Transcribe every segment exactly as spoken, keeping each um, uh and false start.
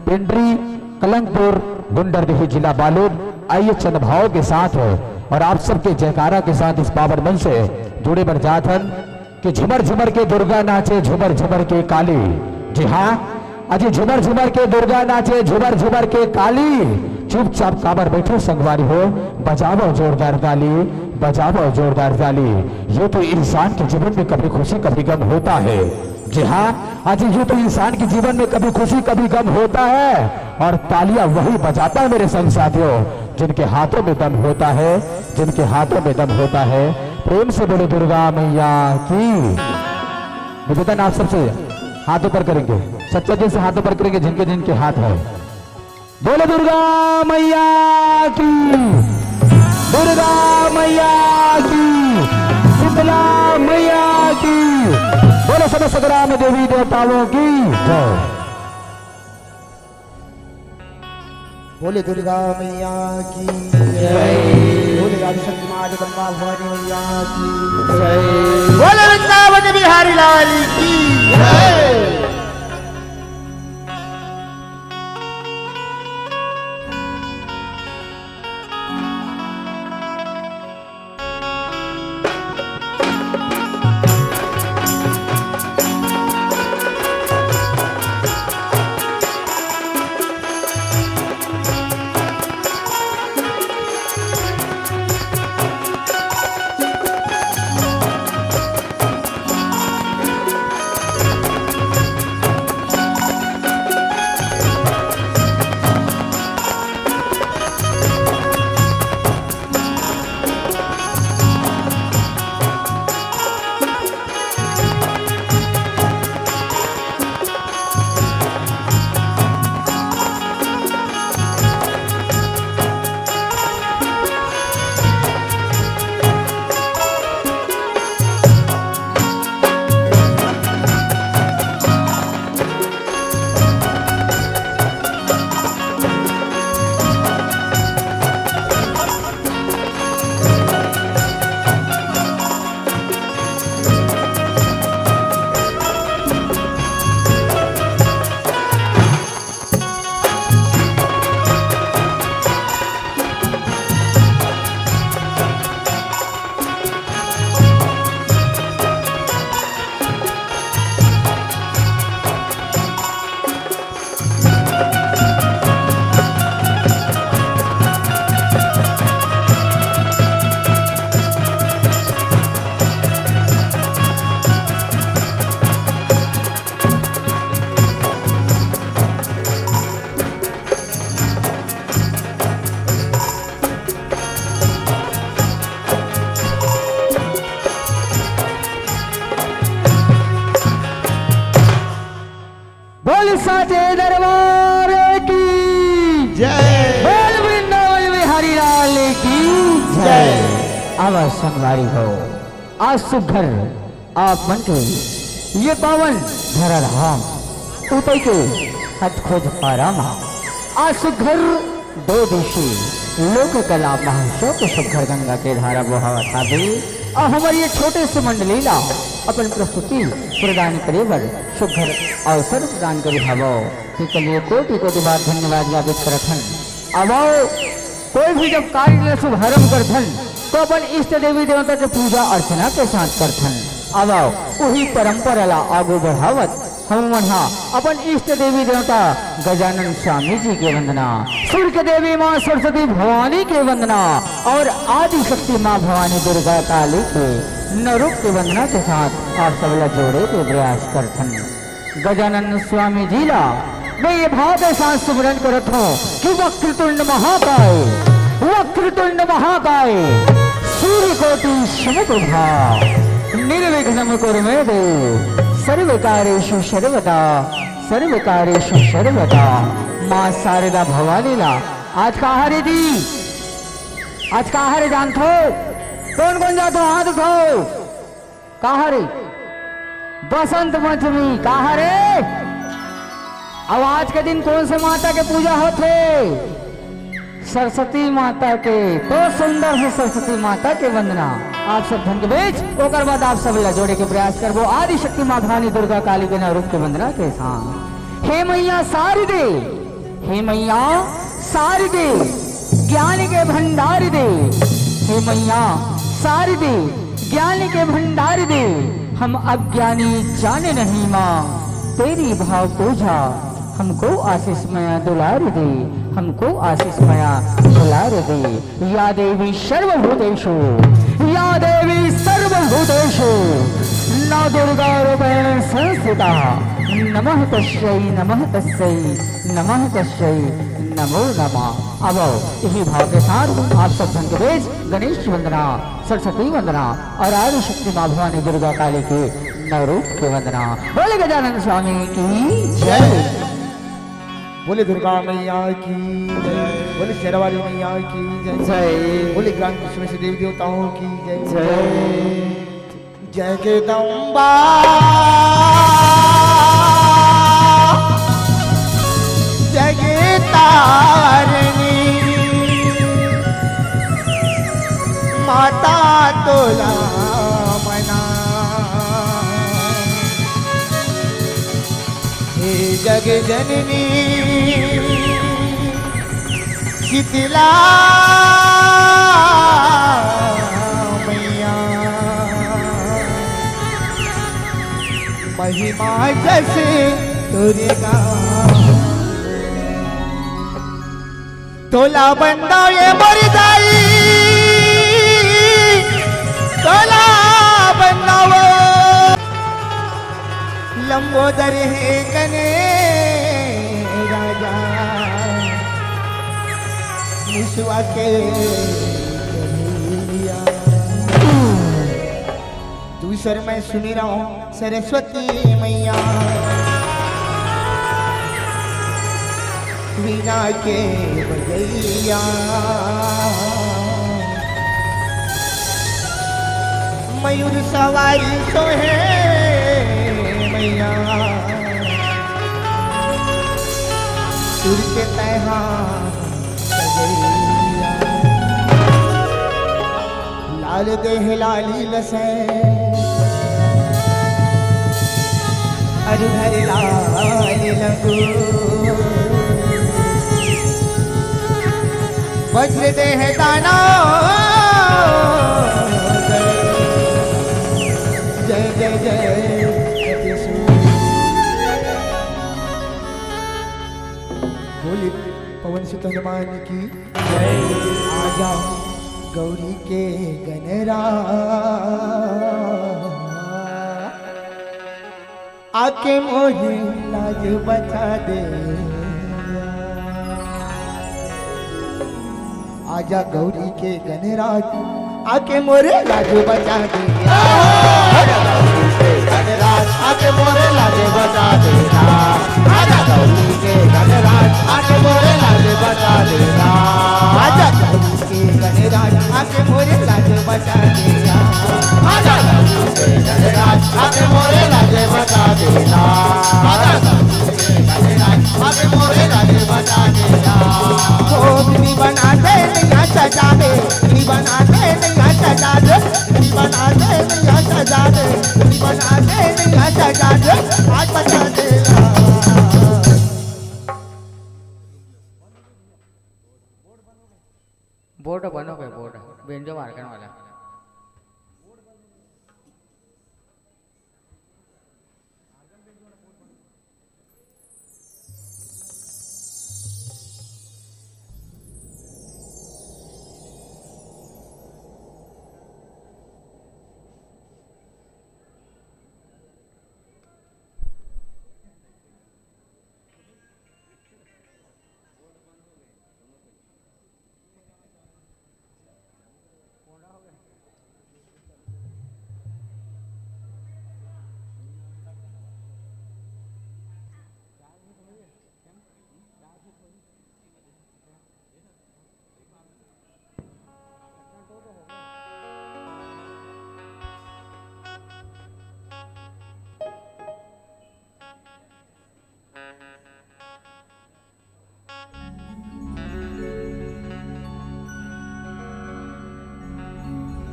पिंडरी, कलंकपुर, गुंडरदेही, जिला बालोद। आइए चंद भाव के साथ और आप सबके जयकारा के साथ इस पावन मंच से जुड़े बर जात हन कि झुमर झुमर के दुर्गा नाचे, झुमर झुमर के काली। जी हाँ, अजी झुमर झुमर के दुर्गा नाचे, झुमर झुमर के काली। चुपचाप काबर बैठे संगवारी हो, बजावो जोरदार ताली, बजावो जोरदार ताली। ये तो इंसान के जीवन में कभी खुशी कभी गम होता है। जी हाँ, अजी ये तो इंसान के जीवन में कभी खुशी कभी गम होता है, और तालियां वही बजाता है मेरे संग साथियों, जिनके हाथों में दम होता है, जिनके हाथों में दम होता है। प्रेम से बोलो दुर्गा मैया की। निवेदन आप सबसे, हाथ ऊपर करेंगे, सच्चा दिल से हाथ ऊपर करेंगे जिनके जिनके हाथ है। बोलो दुर्गा मैया की, दुर्गा मैया की, शीतला मैया की। बोलो समस्त ग्राम देवी देवताओं की जय। बोले दुर्गा मैया की जय। बोले आदिशक्ति माँ जगदम्बा भवानी मैया की जय। बोले वृंदावन बिहारी लाल की जय। बोल साचे दरबार की जय। बोल वृंदावन बिहारी लाल की जय। आवा संगवारी हो, आज सुघर आप मन के ये पावन धरा धाम उतई के हट खोज पारा मा आज सुघर दो दिशी लोक कला महोत्सव के सुघर गंगा के धारा बोहावत हावे। अउ हमर ये छोटे से मंडली ला अपन प्रस्तुति प्रदान करे बर सुघर अवसर प्रदान करे हवव। तेकर लिए कोटि कोटि बार धन्यवाद ज्ञापित करत हन। आवव, कोई भी जब कार्य ले शुभारंभ करथन, तो अपन इष्ट देवी देवता के पूजा अर्चना के साथ करथन। आवव, उही परंपरा ला आगू बढ़ावत हम मन हा अपन इष्ट देवी देवता गजानन स्वामी जी के वंदना, सूर्य के देवी माँ सरस्वती भवानी के वंदना और आदि शक्ति माँ भवानी दुर्गा काली के नौ रूप के वंदना के साथ आप सब ला जोड़े के प्रयास करथन। गजानन स्वामी जी ला मैं ये भाव के साथ सुमरन करत हूँ कि वक्रतुंड महाकाय, वक्रतुंड महाकाय, सूर्यकोटि समप्रभा, निर्विघ्नं कुरु मे देव, सर्वकार्येषु सर्वदा, सर्वकार्येषु सर्वदा। माँ शारदा भवानी ला आज का हरे दी, आज का हरे जानथो, कौन कौन जाथो हाथ उठाओ। का हरे? बसंत पंचमी। का हरे? अब आज के दिन कौन से माता के पूजा होथे? सरस्वती माता के। तो सुंदर से सरस्वती माता के वंदना आप सब झन के बीच, ओकर बाद आप सब ला जोड़े के प्रयास करबो आदि शक्ति माँ भवानी दुर्गा काली के नौ रूप के वंदना के साथ। हे मैया शारदे, हे मैया, शारदे, ज्ञान के भंडार दे। हे मैया, शारदे, ज्ञान के भंडार दे। हम अज्ञानी जाने नहीं माँ, तेरी भाव पूजा। हमको आशीष मैया दुलार दे, हमको आशीष मैया दुलार दे। या देवी सर्वभूतेषु, या देवी सर्वभूतेषु, नौ दुर्गा रूपेण संस्थिता। नमः तस्यै, नमः तस्यै, नमः तस्यै, नमो नमः। अब इही भाव के साथ आप सब झन के बीच गणेश वंदना, सरस्वती वंदना और आदि शक्ति माँ भवानी दुर्गा काली के नौ रूप के वंदना। बोले गजानन स्वामी की जय। बोले दुर्गा मैया की जय। बोले शेरावाली मैया की जय। जय। बोले ग्राम विश्वेश देवी देवताओं की जय। जय। जगदम्बा, जगतारिणी, माता तोला मना। हे जग जननी शीतला मैया, महिमा जैसे तोरे गा। तोला बंदावे मोर दाई, तोला बंदावो। लंबोदर हे कने राजा, मुसवा के कन्हैया। दूसर मैं सुमिरंव सरस्वती मैया, वीणा के बजैया, मयूर सवारी सोहे मैया, सुर के तैहा सजैया। लाल देह लाली लसै, अरु धर लाल लंगू। वज्र देह दाना। जय जय जय सतीसु। बोले पवन सुत हनुमान की। आजा गौरी के गनरा, आके मोरी लाज बचा दे। आजा गौरी के गनराज, आके मोरे लाज बचा दे। आजा गौरी के गनराज, आके मोरे लाज बचा देना। आजा गौरी के गनराज, आके मोरे लाज बचा देना। आजा गौरी के गनराज, आके मोरे लाज बचा देना। आजा गौरी के गनराज, आके मोरे लाज बचा देना। आजा गौरी के गनराज, आके मोरे लाज बचा देना। ओ बिनी बना दे, नैया सजा दे, बिनी बना दे, नैया सजा दे, बिनी बना दे, नैया सजा दे, बिनी बना दे, नैया सजा दे, आज बचा देना। बोर्ड बनो के बोर्ड, बेंजो मारकन वाला।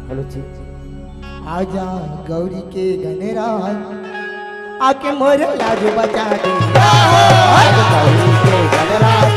हेलो जी। आजा गौरी के गनराज, आके मोर लाज बचा दे। आजा गौरी के गनराज,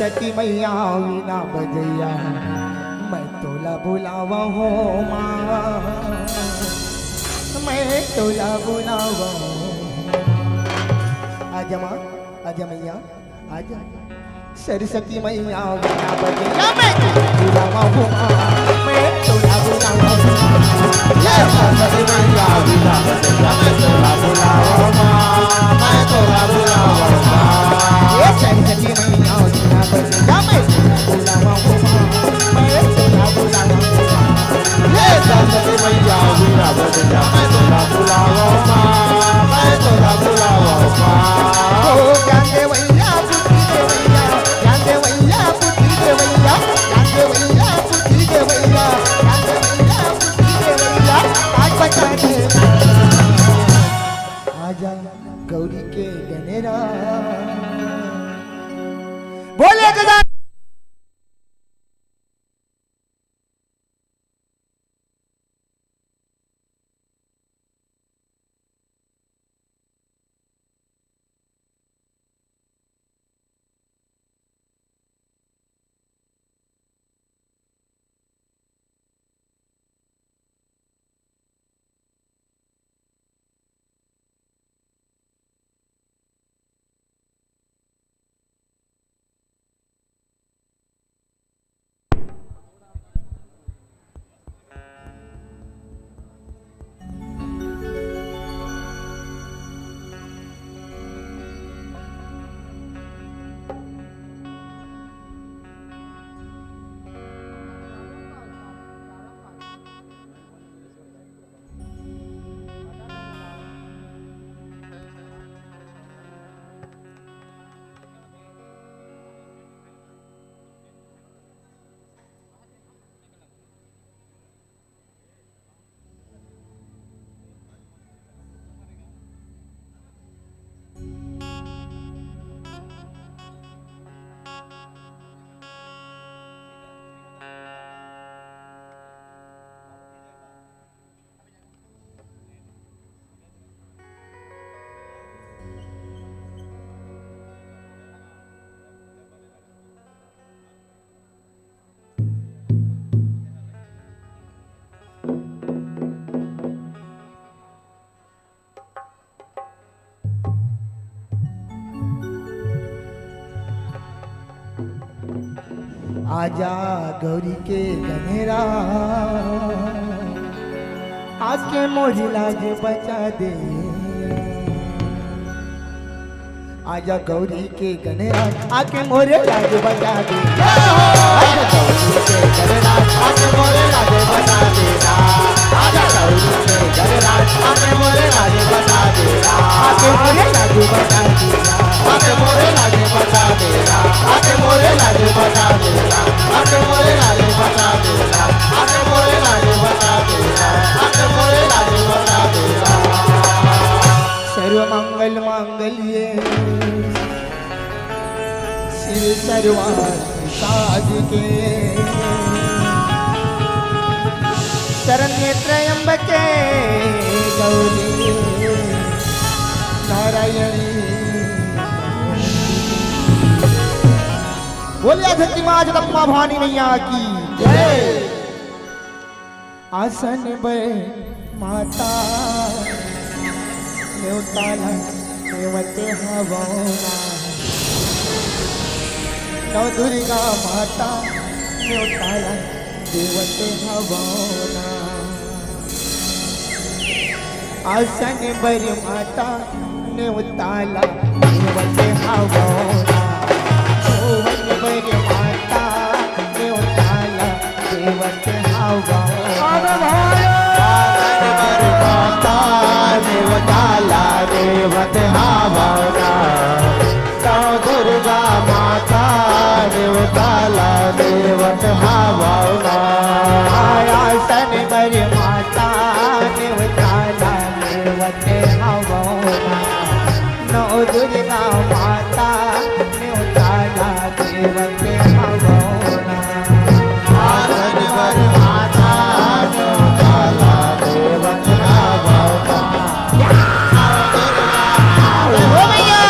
सरस्वती मैया वीणा बजैया, मैं तोला बुलावा हो माँ, मैं तोला बुलावा हो। आजा माँ, आजा मैया, आजा। सरस्वती मैया वीणा बजैया, मैं तोला बुलावा हो माँ, मैं तोला बुलावा हो माँ। ये सरस्वती मैया वीणा बजैया, मैं तोला बुलावा हो माँ, मैं तोला बुलावा हो माँ। ये सरस्वती मैया वीणा बजैया, मैं तोला बुलावा हो माँ, मैं तोला बुलावा हो माँ। ये सरस्वती मैया वीणा बजैया, मैं तोला बुलावा हो माँ, मैं तोला बुलावा हो माँ। ओ ज्ञान देवैया, बुद्धि देवैया, ज्ञान देवैया, बुद्धि देवैया, ज्ञान देवैया, बुद्धि देवैया, ज्ञान देवैया, बुद्धि देवैया, आज बचा दे। आजा गौरी के गनेरा। बोले गजानन। आजा गौरी के गनेरा, आके मोरी लाज बचा दे। आजा गौरी के गनेरा, आके मोरे लाज बचा दे। आजा गौरी के गनेरा, आके मोरे लाज बचा दे। आजा गौरी के गनेरा, आके मोरे लाज बचा दे। आके मोरे लाज बचा दे। आके मोरे लाज बचा दे। आके मोरे लाज बचा दे। आके मोरे लाज बचा दे। आके मोरे लाज बचा दे। आके मोरे लाज बचा दे। सर्व मंगल मांगल्ये शिव सर्वार्थ साधिके शरण्ये त्र्यंबके गौरी नारायणी। बोलिए धरती माँ जगदम्बा भवानी मैया की जय। आसन बर माता नेवताला नेवते हवौना। नौ दुर्गा माता नेवताला देवते हवौना। आसन बर माता नेवताला देवते हवौना। सोहन बर माता नेवताला देवत हवौना। अरे भाई। आसन बर माता नेवताला देवत हवौना। नौ दुर्गा माता नेवताला देवत हवौना। आसन बर माता नेवताला देवत हवौना। नौ दुर्गा माता नेवताला देवत हवौना। आसन बर माता नेवताला देवत हवौना। हो भैया।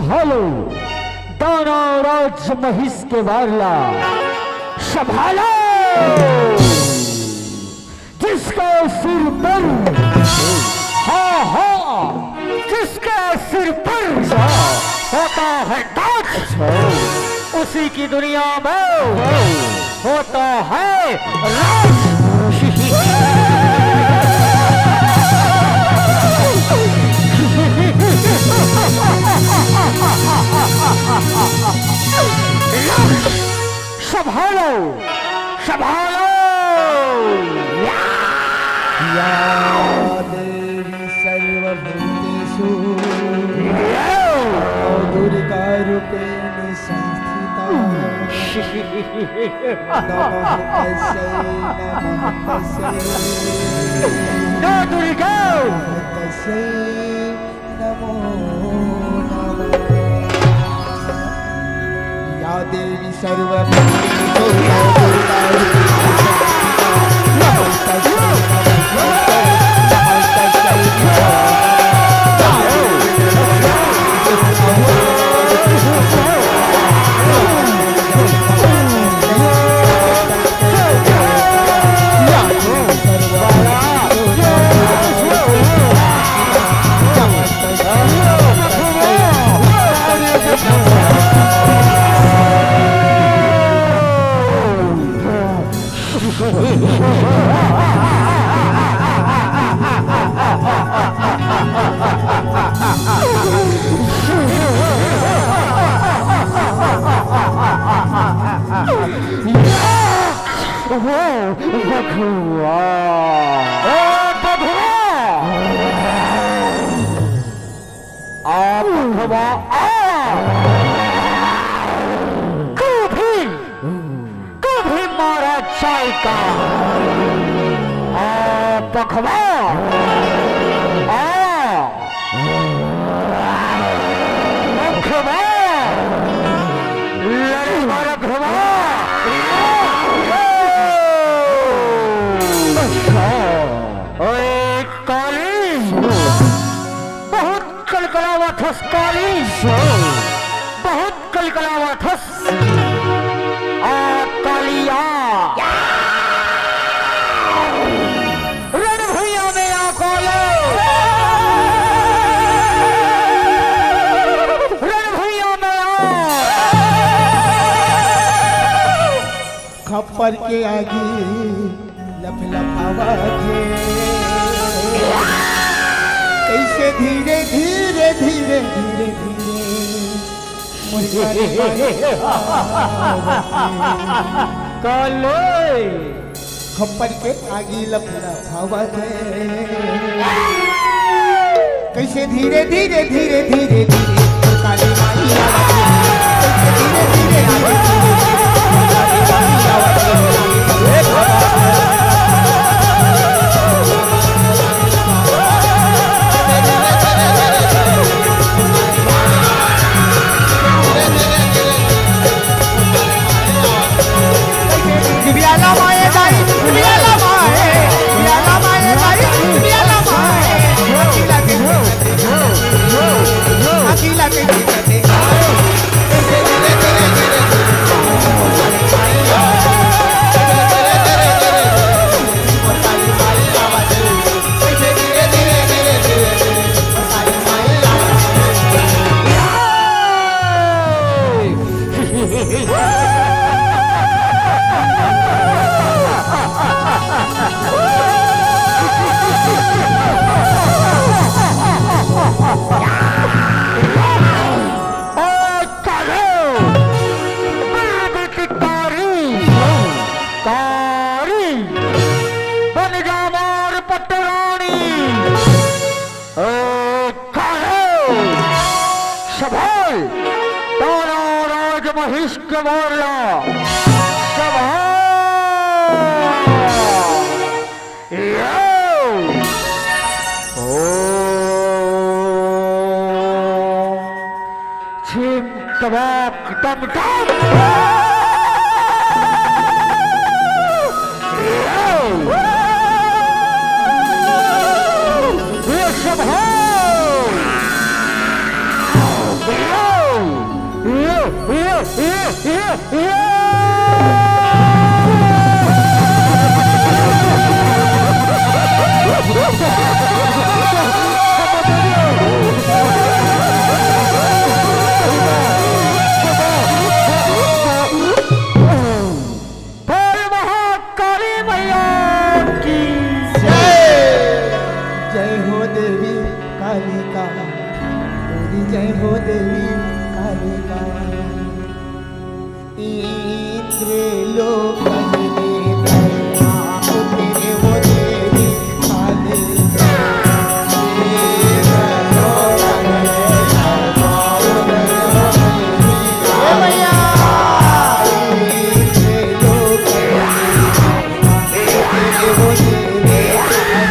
संभालो दानव राज महिष के वार ला, संभालो जिसके सिर पर, हाँ, हाँ, जिसके सिर पर होता है ताज, उसी की दुनिया में होता है राज। संभालो, संभालो। या देवी सर्वभूतेषु, या दुर्गा रूपेण संस्थिता। नमः तस्यै, नमः तस्यै। नमः तस्यै, नमो नमः। या देवी सर्वभूतेषु, या दुर्गा रूपेण संस्थिता। नमः तस्यै, नमः तस्यै, नमः तस्यै। ओ बघवा। ओ बघवा। आ बघवा, आ। तू भी, तू भी मारा जाएगा। आ बघवा, आ। बघवा, लड़ेगा बघवा। ओए काली, बहुत कलकलावत हस काली, बहुत कलकलावत हस। आ कालिया, रण भुइयां में आ कालो, रण भुइयां में आ। खप्पर के आगी लफलफावत हे। कइसे धीरे, धीरे, धीरे, धीरे, धीरे मोर काली माई आवत हे। काले। खप्पर के आगी लफलफावत हे। कइसे धीरे, धीरे, धीरे, धीरे, धीरे मोर काली माई आवत हे। कइसे धीरे, धीरे, धीरे, धीरे मोर काली माई आवत हे। बियाला माए दाई, बियाला माए, बियाला माए दाई, बियाला माए। आगी लागे, आगी लागे। कारी बन जा मोर पटरानी। ए, काहे? सभाल, तारा राज महिष के मारला। सभाल। यो। ओ। छिम टबाक टम टम। ये सब हो। बोल महाकाली मैया की जय। जय हो देवी कालिका, बोली जय हो देवी कालिका। इंद्र लोक में ब्रह्मा उतरे वो देवी कालिका। इंद्र लोक में ब्रह्मा उतरे वो देवी कालिका।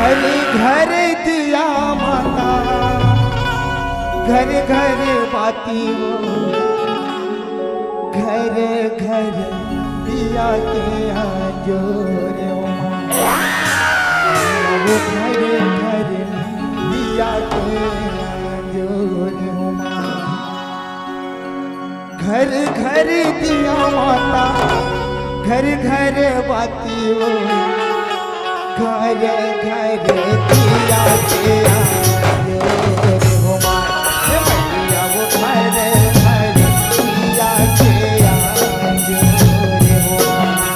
घर घर दिया माता, घर घर बाती हो, घर घर दिया के आजोर हो माँ। वो घर घर दिया के आजोर हो माँ। घर घर दिया माता, घर घर बाती हो, घर घर दिया के आजोर हो माँ। हे मैया वो घर घर दिया के आजोर हो माँ।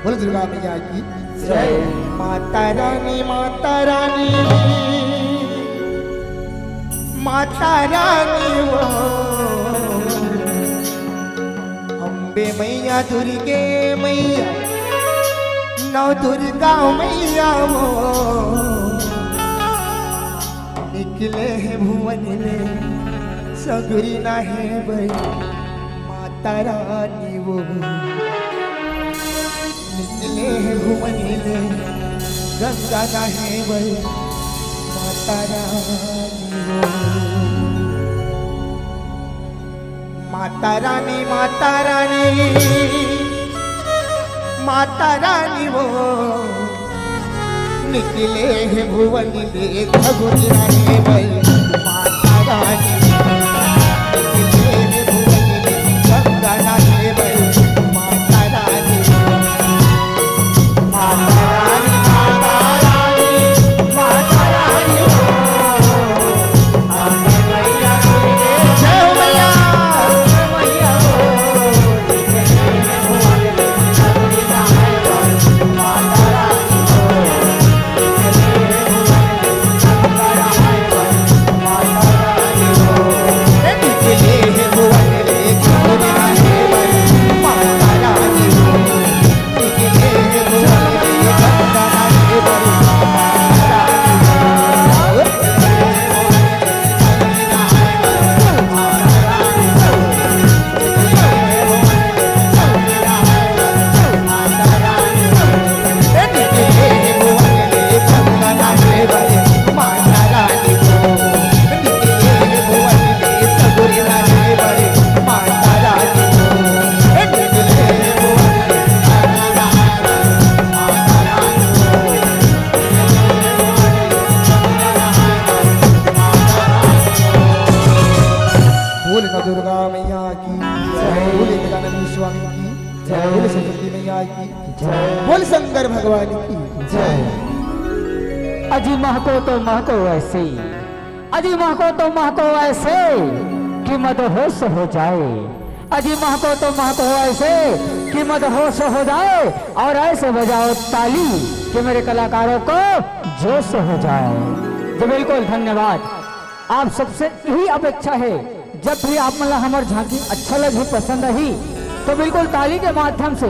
बोल दुर्गा मैया की जय। माता रानी, माता रानी, माता रानी वो, अम्बे मैया, दुर्गे मैया, नौ दुर्गा मैया वो, निकले हे भुवन ले सगुरी नहाए बर माता रानी वो। निकले हे भुवन ले गंगा नहाए बर माता रानी वो। माता रानी, माता रानी, माता रानी वो, निकले हे भुवन ले सगुरी नहाए बर माता रानी वो। निकले हे भुवन ले गंगा नहाए बर माता रानी वो। माता रानी, माता रानी, माता रानी वो। बोल दुर्गा मैया की जय। बोल गजानन स्वामी की जय। बोल सरस्वती मैया की जय। बोल शंकर भगवान की जय। अजी महको तो महको ऐसे, अजी महको तो महको ऐसे कि मदहोश हो जाए। अजी महको तो महको ऐसे कि मदहोश हो जाए, और ऐसे बजाओ ताली कि मेरे कलाकारों को जोश हो जाए। जी बिल्कुल, धन्यवाद। आप सबसे यही अपेक्षा है, जब भी आप मन ला हमर झांकी अच्छा लगही, पसंद आही, तो बिल्कुल ताली के माध्यम से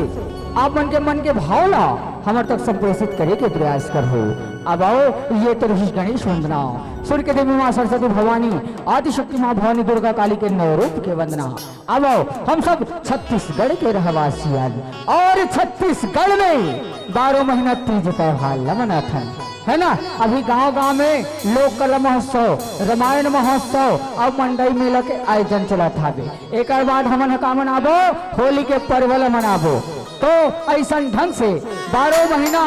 आप मन के मन के भाव ला हमर तक संप्रेषित करे के प्रयास करहू। अब आओ, ये तो रहिस गणेश वंदना, सूर्य के देवी माँ सरस्वती भवानी, आदिशक्ति माँ भवानी दुर्गा काली के नौ रूप के वंदना। अब आओ, हम सब छत्तीसगढ़ के रहवासियन, और छत्तीसगढ़ में बारह महीना तीज त्योहार ला मनाथन, है ना? अभी गांव-गांव में लोक कला महोत्सव, रामायण महोत्सव अउ मंडई मेला के आयोजन चलत हावे। एकर बाद हमन ह का मनाबो? होली के पर्व ला मनाबो। तो अइसन ढंग से बारह महीना,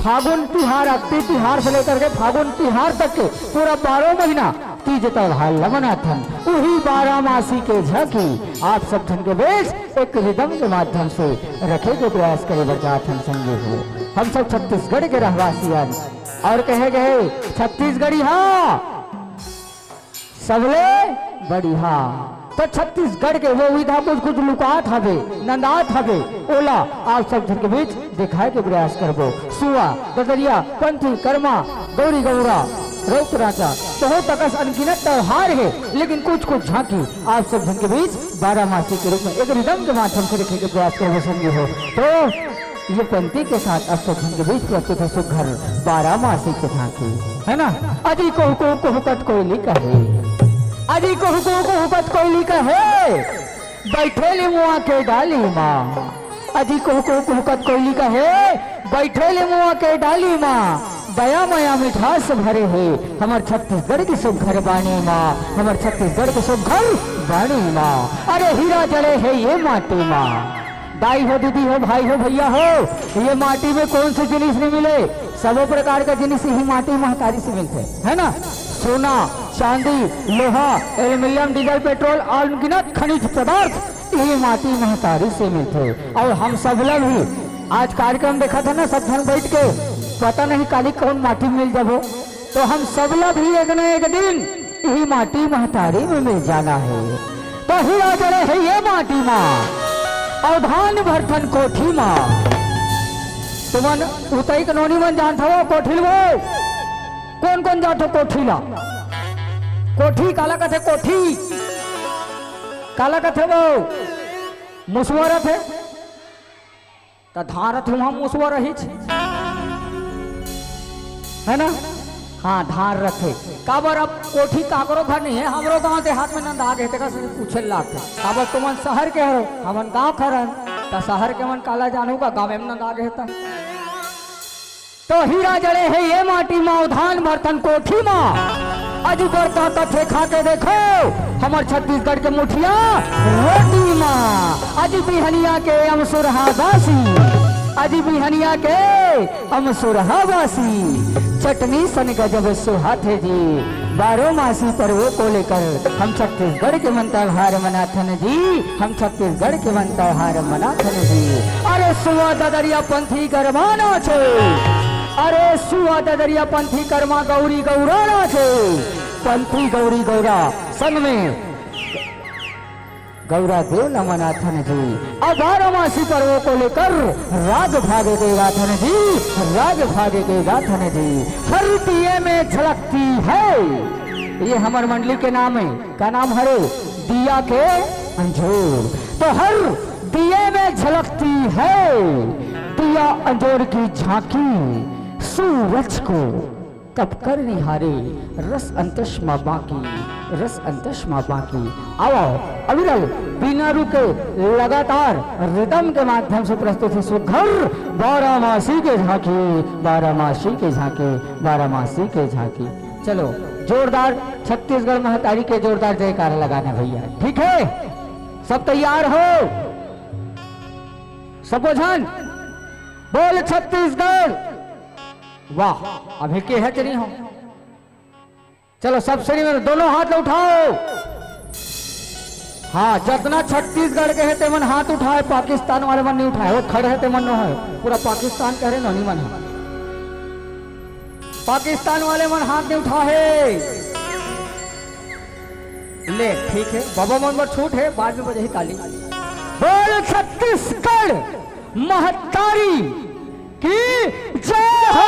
फागुन तिहार, अक्ति तिहार से लेकर के फागुन तिहार तक के पूरा बारह महीना तीज त्योहार ला मनाथन। उही बारह मासी के झांकी आप सब झन के बीच एक रिदम के माध्यम से रखे के प्रयास करे बर चाहथन संगी हो। हम सब छत्तीसगढ़ के रहवासी हन और कहे गए छत्तीसगढ़ी हा सबले बढ़िया। तो छत्तीसगढ़ के वो विधा कुछ कुछ लुकात हवे, नंदात हवे, ओला आप सब झन के बीच दिखाए के प्रयास करबो। सुआ, ददरिया, पंथी, करमा, गौरी गौरा, रौत राजा, बहुत अकस अनगिनत त्योहार हे, लेकिन कुछ कुछ झांकी आप सब झन के बीच बारह मासी के रूप में एक रिदम के माध्यम से रखे के प्रयास करबो संगी हो। तो ये पंथी के साथ आप सब झन के बीच प्रस्तुत हे सुघर बारह मासी के झांकी, है ना? अजी कोहू कोहू कोहू कत कोयली कहे, अजी कोहू कोहू कोहू कत कोयली कहे, बैठे ले मुआ के डाली माँ। अजी कोहू कोहू कोहू कत कोयली कहे, बैठे ले मुआ के डाली माँ। दया मया मिठास भरे हे हमर छत्तीसगढ़ के सुघर बानी माँ, हमर छत्तीसगढ़ के सुघर बानी माँ। अरे हीरा जड़े हे ये माटी माँ। दाई हो, दीदी हो, भाई हो, भैया हो, ये माटी में कौन से जिनिस नहीं मिले? सबो प्रकार का जिनिस यही माटी महतारी से मिलथे, है ना? सोना, चांदी, लोहा, एल्यूमिनियम, डीजल, पेट्रोल, अनगिनत खनिज पदार्थ ये माटी महतारी से मिलथे। अउ हम सब ला भी आज कार्यक्रम देखत हन ना, सब झन बैठ के, पता नहीं काली कौन माटी मिल जाबो, तो हम सब ला भी एक न एक दिन यही माटी महतारी में मिल जाना हे। तो हीरा जड़े हे ये माटी मा, अउ धान भरथन कोठी मा। तुमन उतई के नोनी मन जानत हव कोठी ल वो? कोन कोन जानत हव कोठी ला? कोठी काला कथे? कोठी काला कथे वो? मुसवा रथे, त धान रथे, उहाँ मुसवा रहिच, है ना? हाँ, धान रथे। काबर अब कोठी काकरो घर नहीं है, हमरो गांव देहात में नंदा गे हे, तेकर से पूछे लागथे। काबर तुमन शहर के हरो, हमन गांव के हरन, त शहर के मन काला जानहू का गांव में नंदा गे हे त। तो हीरा जड़े हे ये माटी मा, अउ धान भरथन कोठी मा। अजी बरता कथे खा के देखो, हमर छत्तीसगढ़ के मुठिया रोटी मा। अजी बिहनिया के अमसुरहा बासी, अजी बिहनिया के अमसुरहा बासी। चटनी सन गजब सुहाथे जी, बारो मासी पर्वों को लेकर हम छत्तीसगढ़ के मन त्योहार मनाथन जी, हम छत्तीसगढ़ के मन त्योहार मनाथन जी। अरे सुआ ददरिया पंथी गरमा नाचे, अरे सुआ ददरिया पंथी गरमा गौरी गौरा नाचे, पंथी गौरी गौरा संग में गौरा देव नमनाथन जी। अब बारहमासी पर्वों को लेकर राग फागे के गाथन जी, राग फागे के गाथन जी। हर दिए में झलकती है, ये हमर मंडली के नाम है। का नाम हरे? दिया के अंजोर। तो हर दिए में झलकती है दिया अंजोर की झांकी, सूरज को तब कर निहारे, रस अंतस मा बाकी, रस अंतस मा बाकी। आओ, अविरल, बिना रुके, लगातार रिदम के माध्यम से प्रस्तुत है सुघर बारामासी के झांकी, बारामासी के झांकी, बारामासी के झांकी। चलो, जोरदार छत्तीसगढ़ महतारी के जोरदार जयकारा लगाना भैया, ठीक है? सब तैयार हो? सबो झन बोल छत्तीसगढ़। वाह, अभी के है चली हो। चलो, सबसे नहीं, दोनों हाथ उठाओ। हाँ, जतना छत्तीसगढ़ के हे, तेमन हाथ उठाए, पाकिस्तान वाले मन नहीं उठाए, वो खड़े हे, तेमन नो है, पूरा पाकिस्तान कह रहे, नोनी मन है। पाकिस्तान वाले मन हाथ नहीं उठाए। ले, ठीक है, बाबा मन बर छूट है, बाद में बजाही ताली। बोल छत्तीसगढ़ महतारी की जय हो।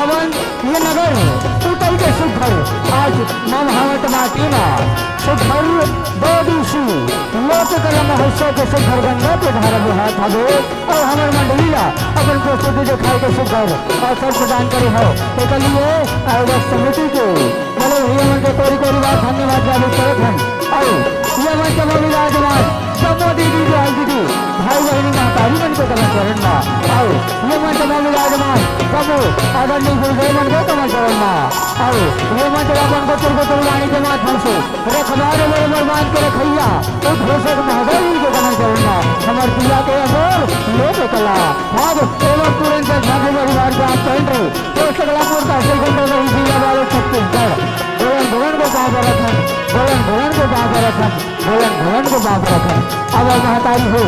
पावन ये नगर उतई के सुघर आज ममहावत माटी मा सुघर दो दिवसीय लोक कला महोत्सव के सुघर गंगा के धारा बोहात हवे अउ हमर मंडली ला अपन प्रस्तुति देखाए के सुघर अवसर प्रदान करे हव। एकर लिए आयोजक समिति के बड़े भैया मन के कोरी कोरी बार धन्यवाद ज्ञापित करत हन। अउ ये मंच म विराजमान सबो दीदी, दीदी, भाई बहिनी, महतारी मन के नमन करन मा। अउ ये मंच म विराजमान सबो आदरणीय गुरुदेव मन के नमन करन मा। अउ ये मंच ल अपन गोत्र गोत्र वाणी के माध्यम से रखवार अउ बरमान के रखइया उद्घोषक महोदय जी के नमन करन मा। हमर दिया के अजोर लोक कला भाग एवं पुरंदर झांकी परिवार के आप केंद्र पोस्टर कला मूर्ता श्री गुंडा नहीं जिला वाले छत्तीसगढ़। बोलन बोलन को पाँव परत हन, बोलन बोलन को पाँव परत हन, बोलन बोलन को पाँव परत हन। अब महतारी हो,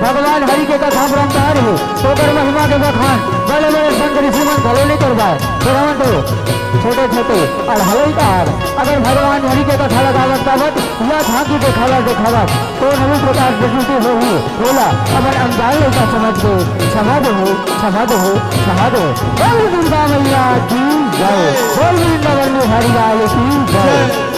भगवान हरि के कथा परंपरा हो, ओकर महिमा के बखान बड़े बड़े संत ऋषि मन घलो नहीं कर पाए। फिर हमन तो छोटे छोटे अढ़ाई कार अगर भगवान हरि के कथा लगावत गावत या झांकी देखावत देखावत कोनो भी प्रकार के त्रुटि होही, ओला अपन अनजान लइका समझ के क्षमा देहू, क्षमा देहू, क्षमा देहू। बोल दुर्गा मैया की जय, बोल वृंदावन बिहारी लाल की जय।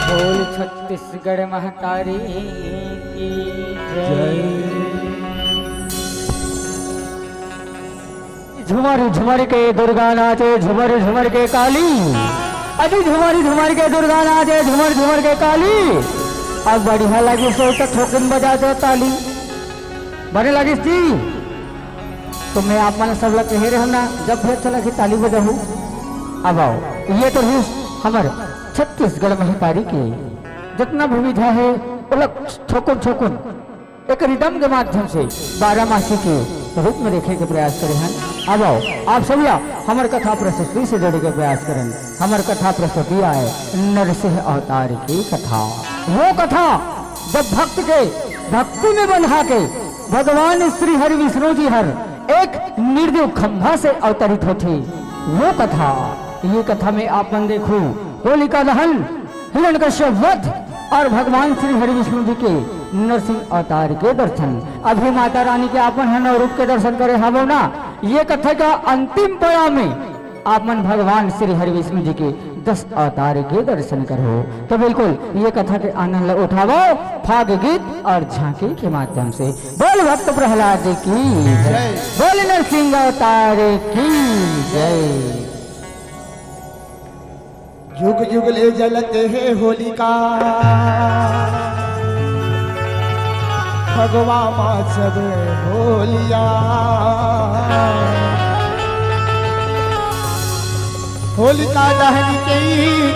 बोल छत्तीसगढ़ महतारी की जय। झुमर झुमर के दुर्गा नाचे, झुमर झुमर के काली। अजी झुमर झुमर के दुर्गा नाचे, झुमर झुमर के काली। अब बढ़िया लगिस त ठोकिन बजा दे ताली। बने लगिस जी। तो मैं आप मन सब ला कहे रहूं ना, जब भी अच्छा लगे ताली बजाहू। अब आओ, ये तो रहिस हमर छत्तीसगढ़ महतारी के जितना भी विधा है, ओला ठोकुन ठोकुन एक रिदम के माध्यम से बारहमासी के रूप में देखे के प्रयास करे हन। अब आओ, आप सब ला हमर कथा प्रस्तुति से जोड़े के प्रयास करन। हमर कथा प्रस्तुति आय नरसिंह अवतार की कथा। वो कथा, जब भक्त के भक्ति में बंधा के भगवान श्री हरि विष्णु जी हर एक निर्जीव खंभा से अवतरित होथे, वो कथा। ये कथा में आप मन देखो, होलिका दहन, हिरण्यकश्यप वध और भगवान श्री हरि विष्णु जी के नरसिंह अवतार के दर्शन। अभी माता रानी के अपन ह नौ रूप के दर्शन करे हवो ना। ये कथा का अंतिम पड़ाव में आप मन भगवान श्री हरि विष्णु जी के दस अवतार के दर्शन करहू। तो बिल्कुल ये कथा के आनंद ला उठावव, फाग गीत और झांकी के माध्यम से। बोल भक्त प्रहलाद की जय। बोल नरसिंह अवतार की जय। जुग जुग ले जलत हे होलिका, फगवा मा सब होलिया। होलिका दहन के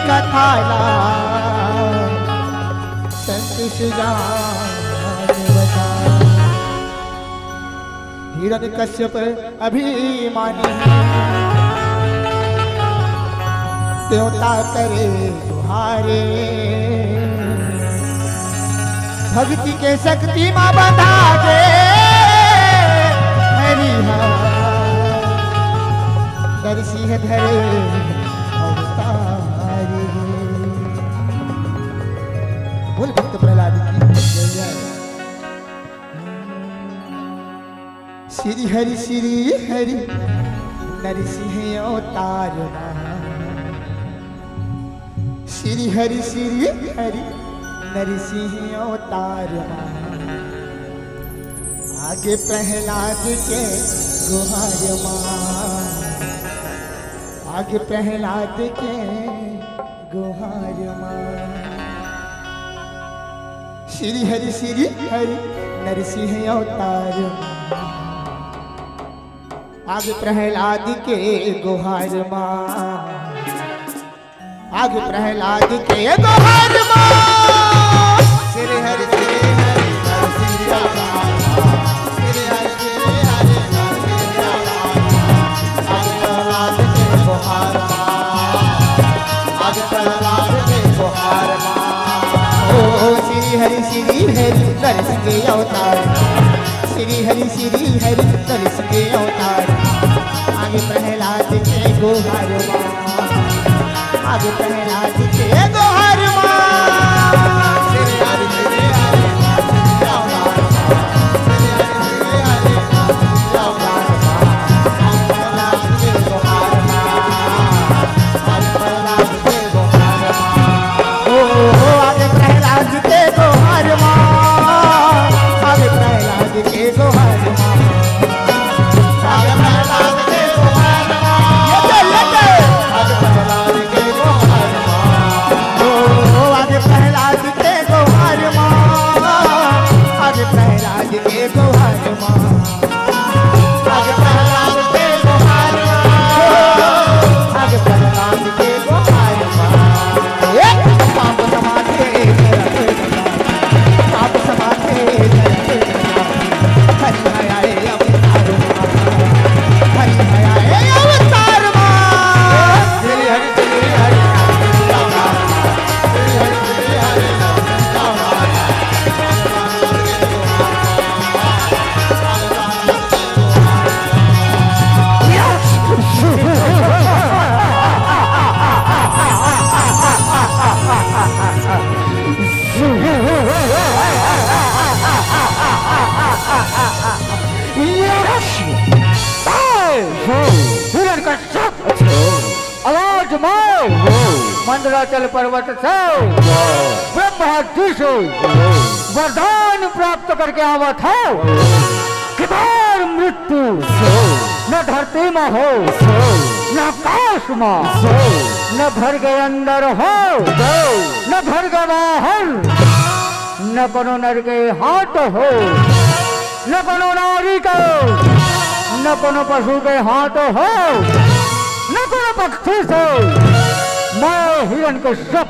कथा ला संत सुजान बताए। हिरण्यकश्यप अभिमानी, देवता करे गुहारे। भक्ति के शक्ति मा बंधा गे हरि हा, नरसिंह धरे अवतारी। बोल भक्त प्रहलाद की जय। श्री हरि श्री हरि नरसिंह अवतार मा। श्री हरि श्री हरि नरसिंह अवतार मा। आगे प्रहलाद के गुहार मा। आगे प्रहलाद के गुहार मा। श्री हरि श्री हरि नरसिंह अवतार मा। आगे प्रहलाद के गुहार मा। आगे प्रहलाद के गुहार मा। श्री हरि श्री हरि नरसिंह अवतार मा। श्री हरि श्री हरि नरसिंह अवतार मा। आगे प्रहलाद के गुहार मा। आगे प्रहलाद के गुहार मा। ओ श्री हरि श्री हरि नरसिंह अवतार। श्री हरि श्री हरि नरसिंह अवतार। आगे प्रहलाद के गुहार मा। आगे प्रहलाद के गुहार मा। श्री हरि श्री हरि नरसिंह अवतार। श्री हरि श्री हरि नरसिंह अवतार। आगे प्रहलाद के गुहार मा। आगे प्रहलाद के गुहार मा। ओ, ओ, आगे प्रहलाद के गुहार मा। आगे प्रहलाद के गुहार मा। आगे प्रहलाद के गुहार मा। ये तो, ये तो। आगे प्रहलाद के गुहार मा। ओ, ओ, आगे प्रहलाद के गुहार मा। आगे प्रहलाद के गुहार मा। आगे प्रहलाद के गुहार मा। आगे प्रहलाद के गुहार मा। ए, पाप समाथे, पाप समाथे, हरि हरि आए अवतार मा। हरि हरि आए अवतार मा। हरि हरि हरि हरि। हिरण्यकश्यप। आवाज मार। मंदराचल पर्वत से ब्रह्मा जी से वरदान प्राप्त करके आवा था कि बार मृत्यु न धरती में हो, न आकाश में, न घर के अंदर हो, न घर के बाहर, न कोनो नर के हाथ हो, न कोनो नारी के, न कोनो पशु के हाथ हो, न कोनो पक्षी से। मैं हिरण्यकश्यप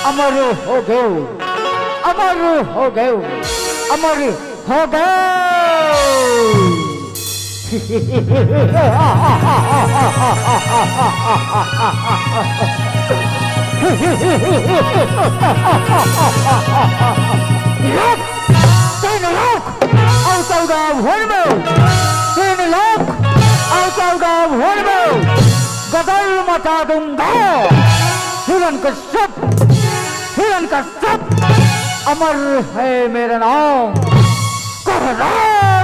अमर हो गयो, अमर हो गयो, अमर हो गयो। तीन लाख और चौदह भुवन में, तीन लाख और चौदह भुवन में गदर मचा दूंगा। हिरण्यकश्यप, हिरण्यकश्यप, अमर है मेरा नाम, कहरा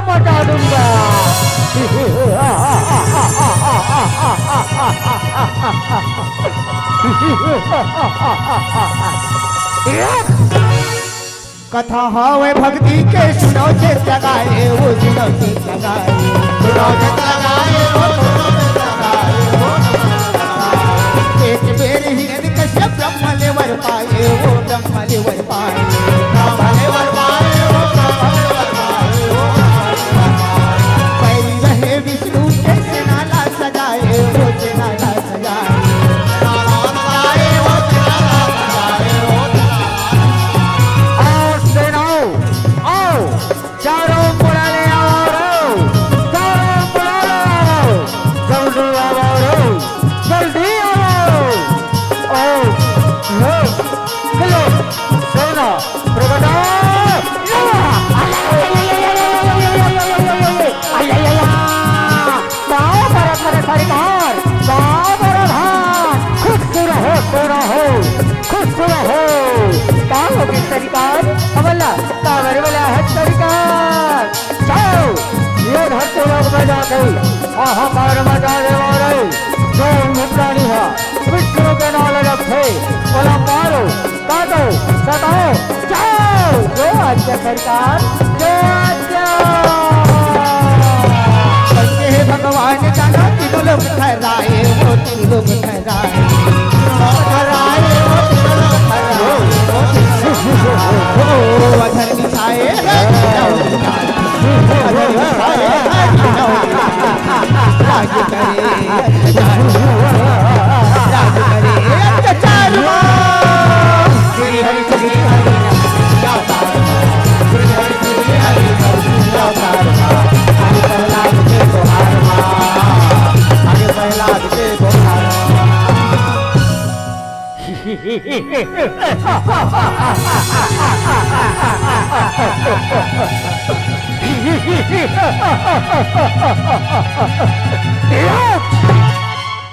मचा दूंगा। कथा हवे भक्ति के, सुनो चित्त लगाए, ओ सुनो चित्त लगाए, सुनो चित्त लगाए, ओ सुनो चित्त लगाए, ओ सुनो चित्त लगाए। एक बेर हिरन हाहाकार मचाने वाले जो भी प्राणी ह विष्णु के नाम ल रखे, ओला मारो, काटो, सताओ, जाओ। जो आज्ञा सरकार, जो आज्ञा। पंचे हे भगवान जानो, तीनों लोग ठहराए, वो तीनों लोग ठहराए। ठहराए, वो तीनों लोग ठहराए। ओ अधर बिछाए,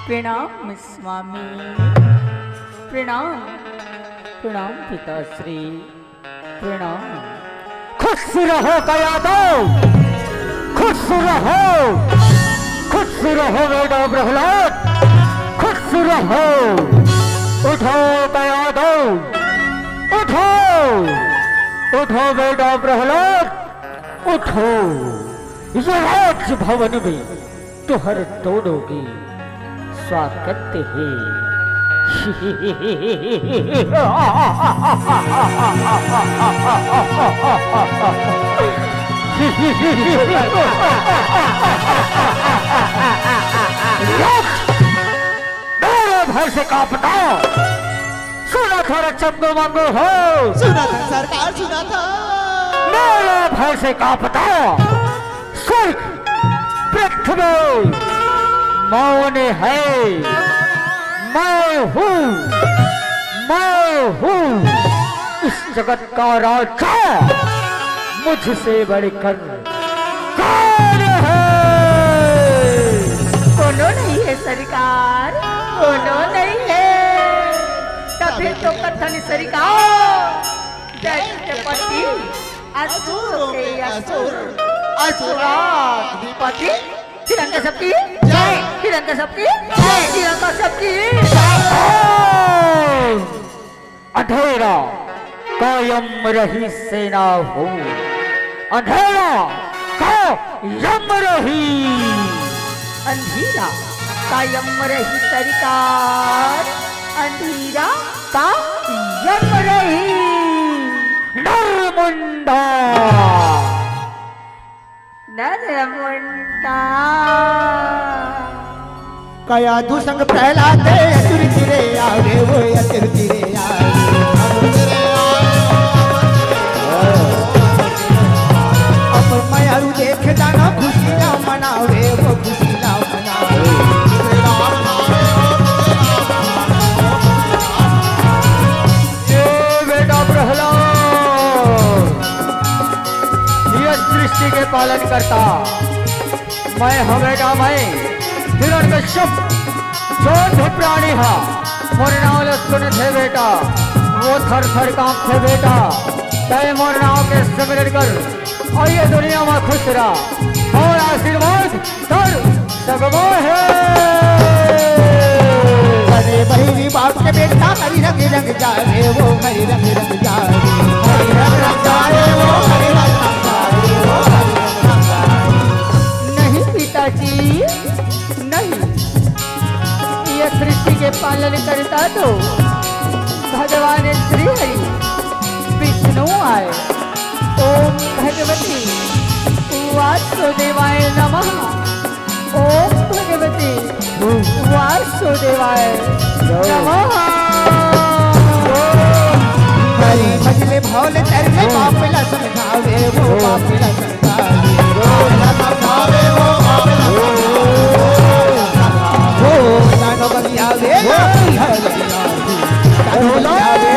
प्रणाम स्वामी, प्रणाम, प्रणाम पिताश्री, प्रणाम। खुश रहो कयादव, खुश रहो, खुश रहो बेटा प्रहलाद, खुश रहो। उठो कयादव, उठो, उठो बेटा प्रहलाद, उठो। ये राजभवन में तुहर दोनों के स्वागत हे। मेरे भय से कांपता सुना था रे चंदू मंगू हो। सुना था सरकार, सुना था। मेरे भय से कांपता स्वर्ग पृथ्वी मौन है। मैं हूँ, मैं हूँ इस जगत का राजा, मुझसे बढ़कर कौन है? कोनो नहीं है सरकार, कोनो नहीं है। तभी तो कथन सरकार, दैत्य के पति, असुर के असुर, असुराधिपति, हिरण्यकश्यप की जय, हिरण्यकश्यप की जय, हिरण्यकश्यप की जय। अंधेरा कायम रही सेना हो, अंधेरा कायम रही। अंधेरा कायम रही सरकार, अंधेरा कायम रही। नरमुंडा। नरमुंडा। कयादू संग प्रहलाद असुर तिरे आवे, वो असुर तिरे आवे। अब मयारू देख दाना खुशी ना मनावे, वो खुशी ना मनावे। ये बेटा प्रहलाद, ये सृष्टि के पालन करता। मैं हवेगा मैं हिरण्यकश्यप, जो भी प्राणी हा मोर नाव ल सुनथे बेटा, वो थर थर कांपथे बेटा। तय मोर नाव के सिमरन कर अउ ये दुनिया में खुश रह अउ आशीर्वाद कर सकबो हे। बने बहिरी बाप के बेटा हरी रंग रंग जावे, वो हरी रंग रंग जावे, हरी रंग रंग जावे, वो हरी रंग रंग जावे, वो हरी रंग रंग जावे। नहीं पिताजी, नहीं, ये सृष्टि के पालन करता तो भगवान श्री हरि विष्णु आए। ओम भगवती वासुदेवाय नमः। ओम भगवती वासुदेवाय नमः। हरि भजले भौले तरले बाप ला समझावे, वो बाप ला समझावे, वो ला समझावे, वो बाप ला समझावे, वो तानो बलियावे, वो तानो बलियावे, तानो बलियावे।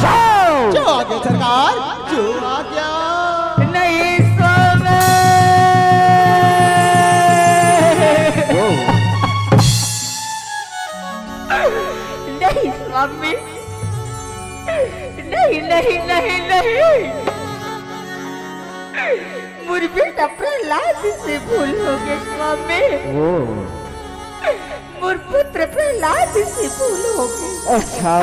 जाओ। जो आज्ञा सरकार, जो आज्ञा। नहीं स्वामी। नहीं स्वामी, नहीं, नहीं, नहीं, नहीं। मोर बेटा प्रहलाद से भूल होगे स्वामी। ओ। मोर पुत्र प्रहलाद से भूल होगे। अच्छा।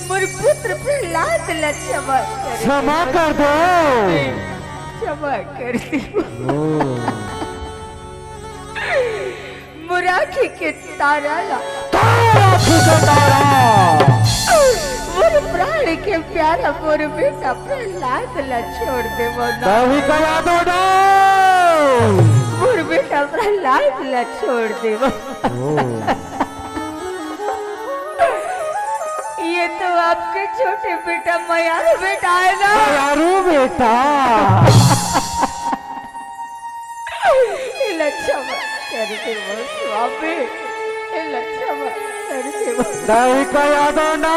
मोर पुत्र प्रहलाद ला क्षमा कर दे। क्षमा कर दो। क्षमा कर दे। ओ। मोर आँखी के तारा ला। तारा आँखी के तारा। मोर प्राण के प्यारा मोर बेटा प्रहलाद ला छोड़ देवो ना। कभी कहा दो ना। मोर बेटा प्रहलाद ला छोड़ देवो। ओ। ये तो आपके छोटे बेटा मयारू बेटा है ना। मयारू बेटा। एला क्षमा कर देवो स्वामी, एला क्षमा कर देवो। नहीं कहा दो ना।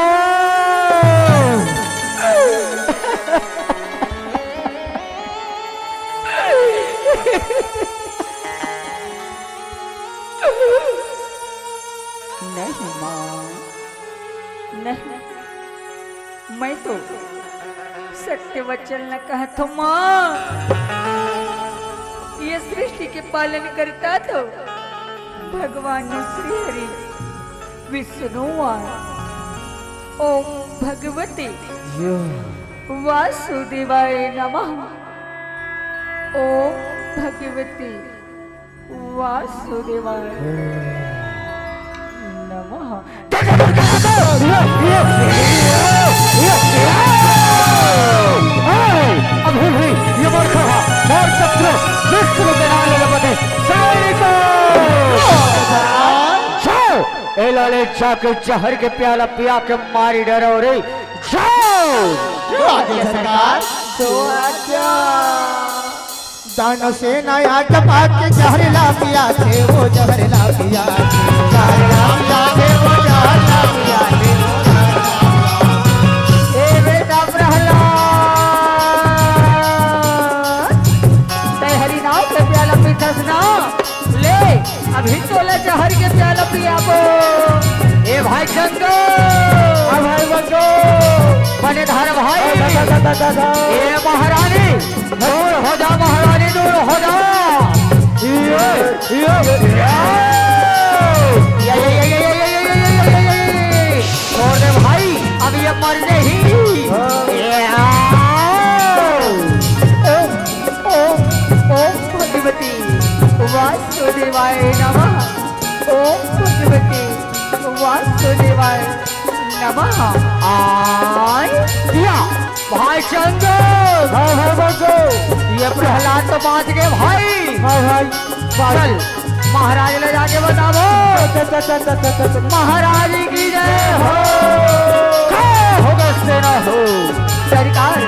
नहीं माँ, नहीं। मैं तो सत्य वचन ला कहत हों माँ। ये सृष्टि के पालन करता तो भगवान श्री हरि विष्णु आय। ओम भगवती वासुदेवाय नमः। ओम भगवती वासुदेवाय नमः। अभी भी ये मूर्ख है, मोर शत्रु विष्णु के नाम लेने पर सैनिकों, जाओ, ए लाले जाके जहर के प्याला पिया के मारी डरो रे, जाओ। जो आज्ञा सरकार, जो आज्ञा। दानव सेना आके जहर ला पिया थे, वो जहर ला पिया थे। जहर ला पिया थे, वो जहर ला पिया थे। ए बेटा प्रहलाद, तै हरि नाव के प्याला पीथस ना, ले, अभी तोला जहर के प्याला पियाबो। ए भाई चंदो, हाँ भाई बंदो, बने धार भाई। दा, दा, दा, दा, दा। ए महारानी, दूर हो जा महारानी, दूर हो जा। ये, ये, ये। या, या, या। छोड़ दे भाई, अब ये मर नहीं। हाँ। या। ओम, ओम भगवती वासुदेवाय नमः। ओम भगवती वासुदेवाय नमः। आय या भाई चंदो। हाँ भाई बंदो। ये प्रहलाद तो बाँच गे भाई। हाँ भाई। चल, महाराज ले जाके बताबो। महाराज की जय हो। का हो गए सेना हो। सरकार,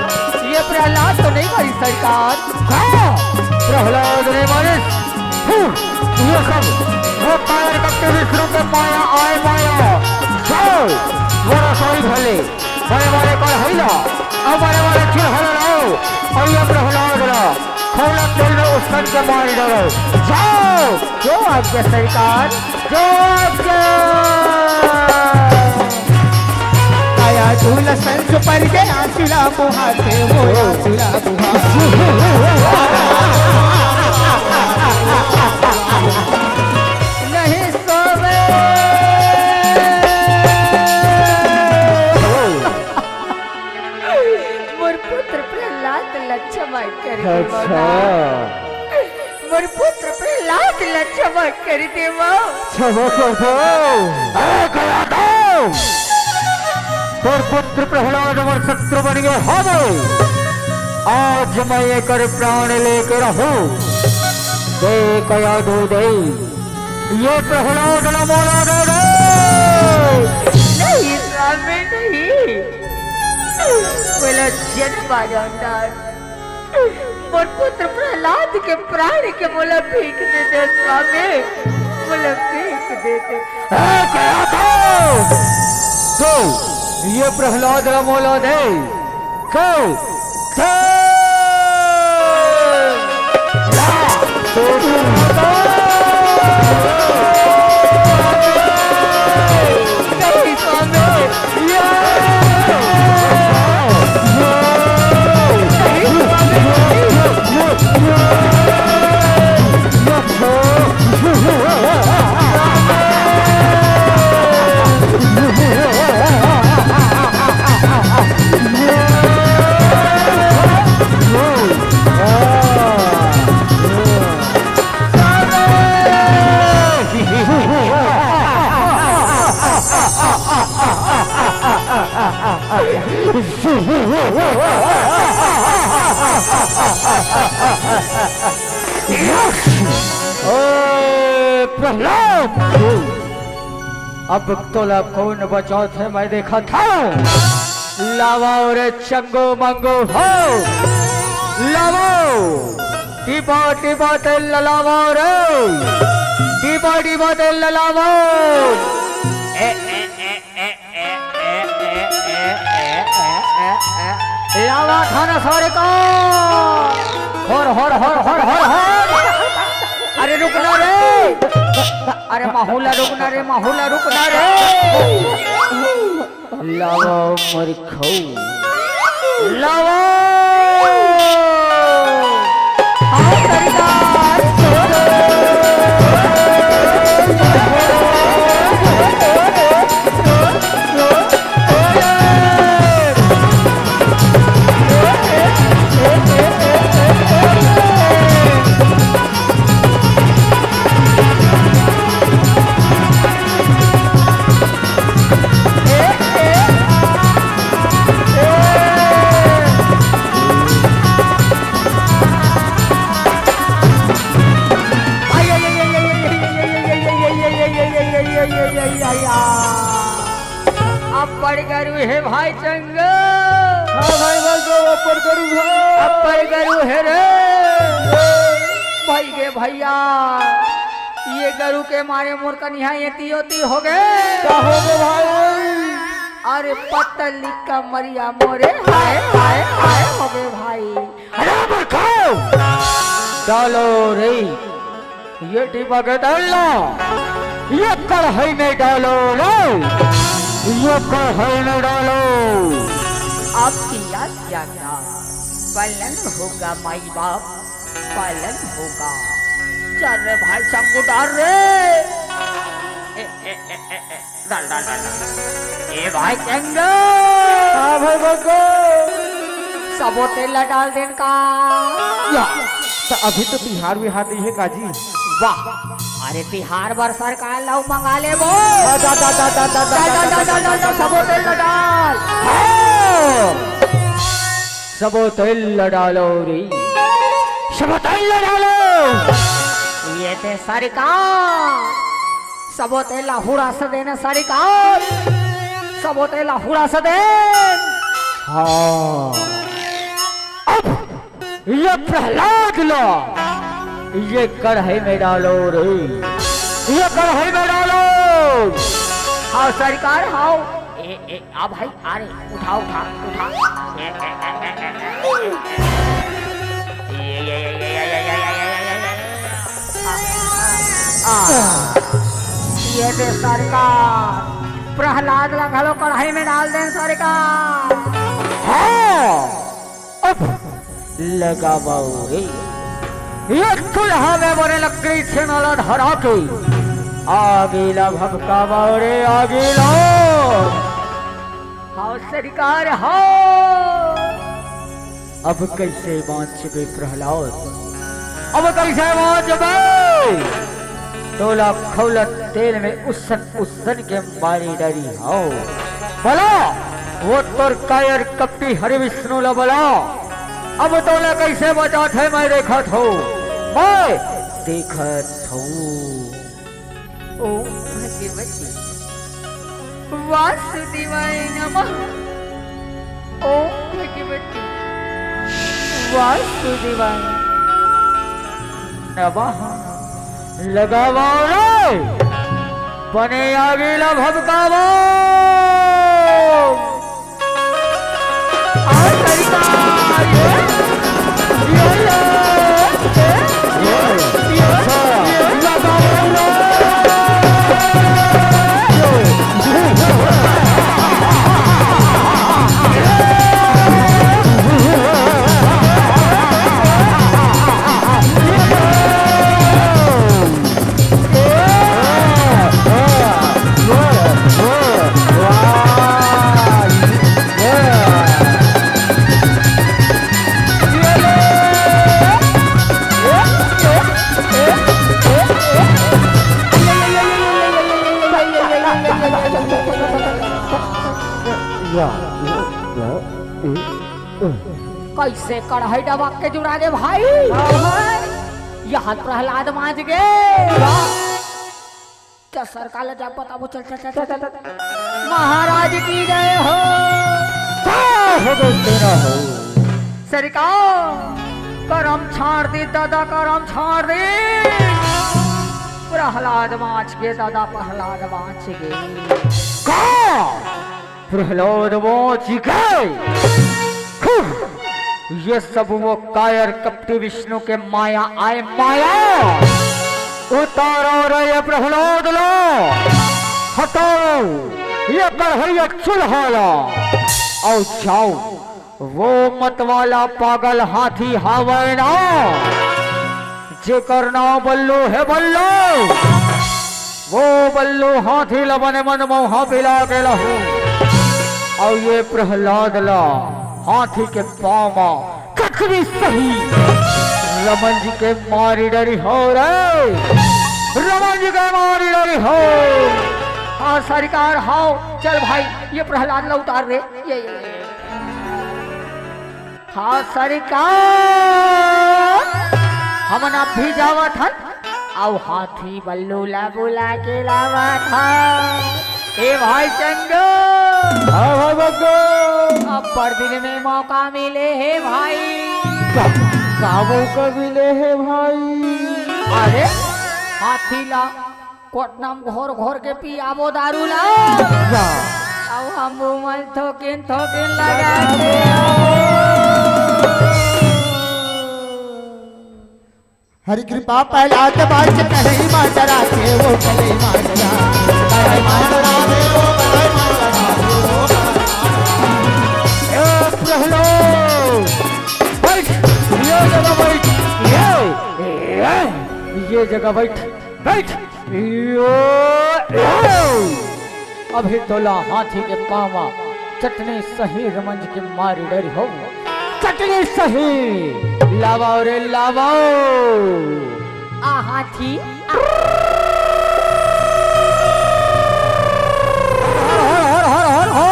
ये प्रहलाद तो नहीं मरी सरकार। का? प्रहलाद नहीं मरी। हम्म, ये सब वो कायर कट्टे विष्णु के माया आय माया। जाओ, वो रसोई भले। बड़े बड़े कढ़ाई ला, अउ बड़े बड़े चूल्हा ला लाओ, अउ ये प्रहलाद ला खौला तेल में उसकन के मार डालो। जाओ, जो आज्ञा सरकार, जो आज्ञा। काया झूल संज पर के आँसू ला मुहाते, वो आँसू ला मुहाते। नहीं सोवे। मोर पुत्र प्रहलाद ला क्षमा कर देवो ना। अच्छा। मोर पुत्र प्रहलाद ला क्षमा कर देवो। क्षमा कर दो। ए, गया दो। तोर पुत्र प्रहलाद मोर शत्रु बन गए हवे। आज मैं एकर प्राण लेके रहूं। दे कया दो दे। ये प्रहलाद ला मोला दे दे। नहीं स्वामी, नहीं। बोलो जन बाजादार। मोर पुत्र प्रहलाद के प्राण के मोला भीख दे दे स्वामी। बोले फेंक देते। ए, कहा था? तो ये प्रहलाद ला मोला दे। क्यों? तो ला, तो तू तो नहीं पावे। ओए, प्रहलाद! अब तोला कोन बचात हे, मैं देखत हंव। लावव रे चंगो मंगो हो, लावव। टीपा टीपा तेल ला लावव रे, टीपा टीपा तेल ला लावव। ए, ए, ए, ए, ए, ए, ए, ए, ए, ए, ए, ए। लावा खाना सारे का। होर, होर, होर, होर, होर, होर। अरे रुक ना रे। अरे माहूला रुक ना रे, माहूला रुक ना रे। लावा मर खाऊ। लावा। आओ सरदार। अब्बड़ गरू हे भाई चंगो। हाँ भाई, बोल दो, अब्बड़ गरू हे। अब्बड़ गरू हे रे। भाई गे भैया, ये गरू के मारे मोर कनिहा एती ओती हो गे। का हो गे भाई? अरे पतली कमरिया मोरे, हाय, हाय, हाय हो गे भाई। अरे मूर्खो! डालो रे, ये डिब्बा के डाल लो, ये कढ़ाई में डालो रे, ये कढ़ाई में डालो। आपकी आज्ञा का पालन होगा माई बाप, पालन होगा। चल रे भाई, चंगू डाल रे। ए, ए, ए, ए, ए। डाल, डाल, डाल, डाल। ए भाई चंगू। हाँ भाई बग्गो। सबो तेल ला डाल देन का? या, त अभी तो तिहार विहार नइ हे काजी। वाह, अरे तिहार बर सरकार ला अउ मंगा लेबो। हाँ, जा, जा, जा, जा, जा, जा, जा, जा, जा, जा, जा, जा, जा, जा, सबो तेल ला डाल। हाँ। सबो तेल ला डालो रे। सबो तेल ला डालो। ये ते सरकार। सबो तेल ला हुड़ास देन सरकार, सबो तेल ला हुड़ास देन। हाँ, अब ये प्रहलाद ला ये कढ़ाई में डालो रे, ये कढ़ाई में डालो। हाँ सरकार, हाँ। ए, ए, आ भाई, आ रे, उठा, उठा, उठा। ए, ए, ए, ए, ए, ए। ये, ये, ये, ये। आ, ये दे सरकार, प्रहलाद ला घलो कढ़ाई में डाल देन सरकार। हाँ, अब लगावव रे। ये चूल्हा में बने लकड़ी छेना ला धरा के आगी ला भभकावव रे, आगी ला। हाँ सरकार, हाँ। अब कइसे बाँचबे प्रहलाद? अब कइसे बाँचबे? तोला खउलत तेल में उसन उसन के मारी डरी हव। बला, वो तोर कायर कपटी हरि विष्णु ला बला। अब तोला कइसे बचाथे मैं देखत हूँ, मैं देखत हूँ। ओम भगवती वासुदेवाय नमः। ओम भगवती वासुदेवाय नमः। लगावव रे, बने आगी ला भभकावव। आ तरीका ये, ये, ये, ये, ये, ये, लगावव रे। या, या, या, ए, ए। कइसे कढ़ाई डबक के जुड़ा गे भाई? हाँ। यहाँ प्रहलाद मांझ गे। क्या? क्या सरकार ला जा बताबो, चल, चल, चल, चल, चल। महाराज की जय हो। का हो गए तेरा हो? सरकार, करम छाड़ दी दादा, करम छाड़ दी। प्रहलाद मांझ गे दादा, प्रहलाद मांझ गे। का? प्रहलाद बांच गे। हुँ! ये सब वो कायर कपटी विष्णु के माया आय माया। उतारो रे ये प्रहलाद ला, हटाओ ये कढ़ैया चूल्हा ला, अउ जाओ वो मतवाला पागल हाथी हावय ना, जेकर नाम बल्लू हे बल्लू, वो बल्लू हाथी ल बने मन मौहा पिला के लहू। अउ ये प्रहलाद ल हाथी के पाँव म कचरी सही रमन जी के मारी डरी हो रे, रमन जी के मारी डरी हो। अउ सरकार हाव, चल भाई, ये प्रहलाद ल उतार रे, ये, ये, ये। हाँ सरकार, हमन अब भी जावत हन, अउ हाथी बल्लू ला बुला के लावत हन। ए भाई चंदू, हाँ भाई बग्गू। अब्बड़ दिन में मौका मिले हे भाई। का, का मौका मिले हे भाई? अरे हाथी ला कोटना म घोर घोर के पियाबो दारू ला। जा। अउ हम मन थोकिन थोकिन लगा के। हरि कृपा प्रहलाद बांच कहे मांजरा के वो कहे मांजरा। कहे मांजरा रे वो कहे मांजरा रे वो। ए प्रहलाद, बैठ, ये जगह बैठ, ये, ये, ये जगह बैठ, बैठ। यो, यो। अभी तोला हाथी के पाँव म चटनी सही रमंज के मारी डरी हो। चटनी सही। लावव रे लावव। आ हाथी, आ। हर, हर, हर, हर, हर, हर।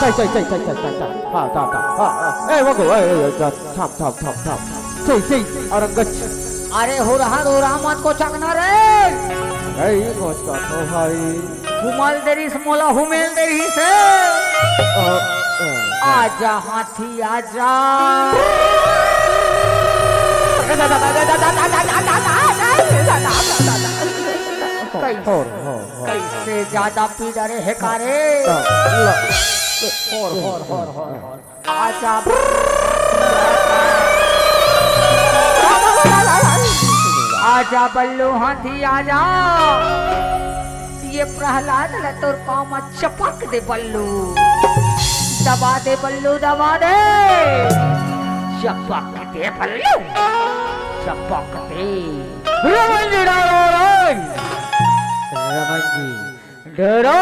चल, चल, चल। हाँ, हाँ, हाँ। ए, वगो, ए, ए, ए, थाम, थाम, थाम, थाम। चल, चल, औरंगज। अरे, हुरहा, हुरहा मत कोचक ना रे। अरे, ये कोचकत हो भाई। हुमल देरिस मोला हुमेल देरिस हे। अ, अ, आजा हाथी आजा। कैसे, हो, हो, हो। कैसे ज्यादा पी डरे हे का रे? अ, ल-, हो, हो, हो, हो, हो। आजा, आजा बल्लू हाथी आजा। ये प्रहलाद ल तोर पाँव म चपक दे बल्लू, दबा दे बल्लू, दबा दे, चपक दे बल्लू, चपक दे। रमन जी नारायण, रमन जी। डरो।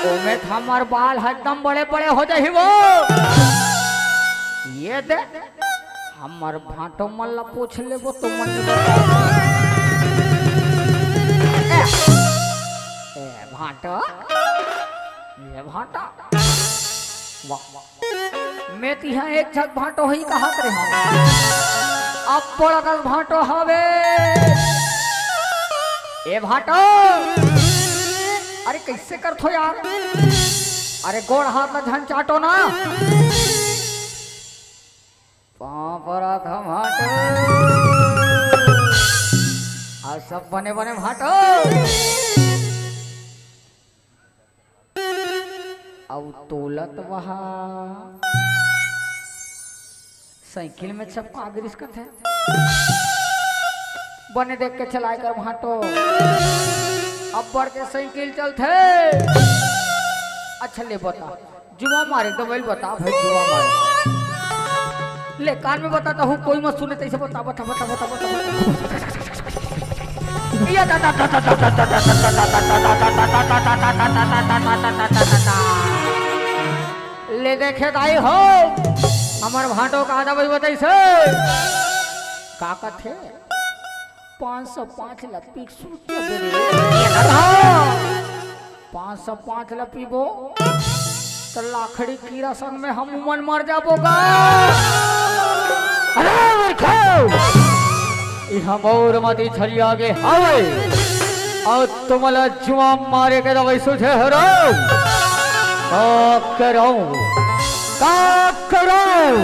ओमे त हमर बाल ह एकदम बड़े बड़े हो जाही वो। ये दे, हमर भांटो मन ला पूछ लेबो, तुमन नइ बता। ए, ए भांटो, ये भांटो, वाह, वाह। मैं तिहा एक झक भांटो ही कहत रहे हूँ, अब्बड़ अकन भांटो हवे। ए भांटो, अरे कइसे करथो यार? अरे गोड़ हाथ ला झन चाटो ना। पाँव परत हँव भांटो। अउ सब बने बने भांटो। अउ तोलत वहा साइकिल में चपका गिरिस कथे। बने देख के चलाय कर भांटो। अब्बड़ के साइकिल चलथे। अच्छा ले बता, जुआ मारे दवई ल बता भाई, जुआ मारे। ले कान में बता, तहूँ कोई मत सुने, तइसे बता, बता, बता। ले देखे दाई हो, हमर भांटो का दवई बताइसे। का कथे? पाँच सौ पाँच ला पी के सूत जा बेरे। पाँच सौ पाँच ला पीबो, त लाखड़ी कीरा संग में हम उमन मर जाबो गा। अरे मूर्खो! इहाँ मोर मती छरिया गे हवे, अउ तुमला जुआ मारे के दवई सुझे हरो। का करँव? का करँव?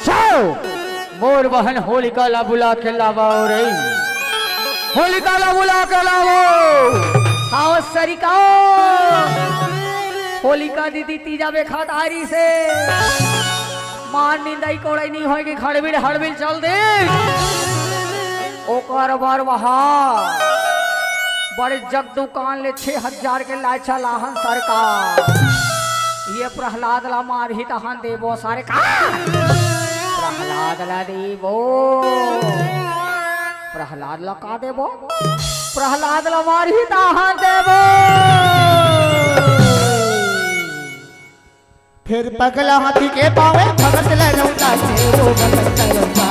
जाओ, मोर बहन होलिका ला बुला के लावा रे। होलिका ला बुला के लावो। आओ सरिका। होलिका दीदी तीजा बेखात आरी से। मार निंदई कोड़ई नइ होय के खड़बिल हड़बिल चल दे। ओकर बर वहा बड़े जग दुकान ले छह हजार के लाय चलाहन सरकार। ये प्रहलाद ला मारही तहन देबो सरकार। प्रहलाद ला देबो। प्रहलाद ला का देबो? प्रहलाद ला मारही तहन देबो। फेर पगला हाथी के पावे भगत ले रौंदा से ओ भगत ले रौंदा।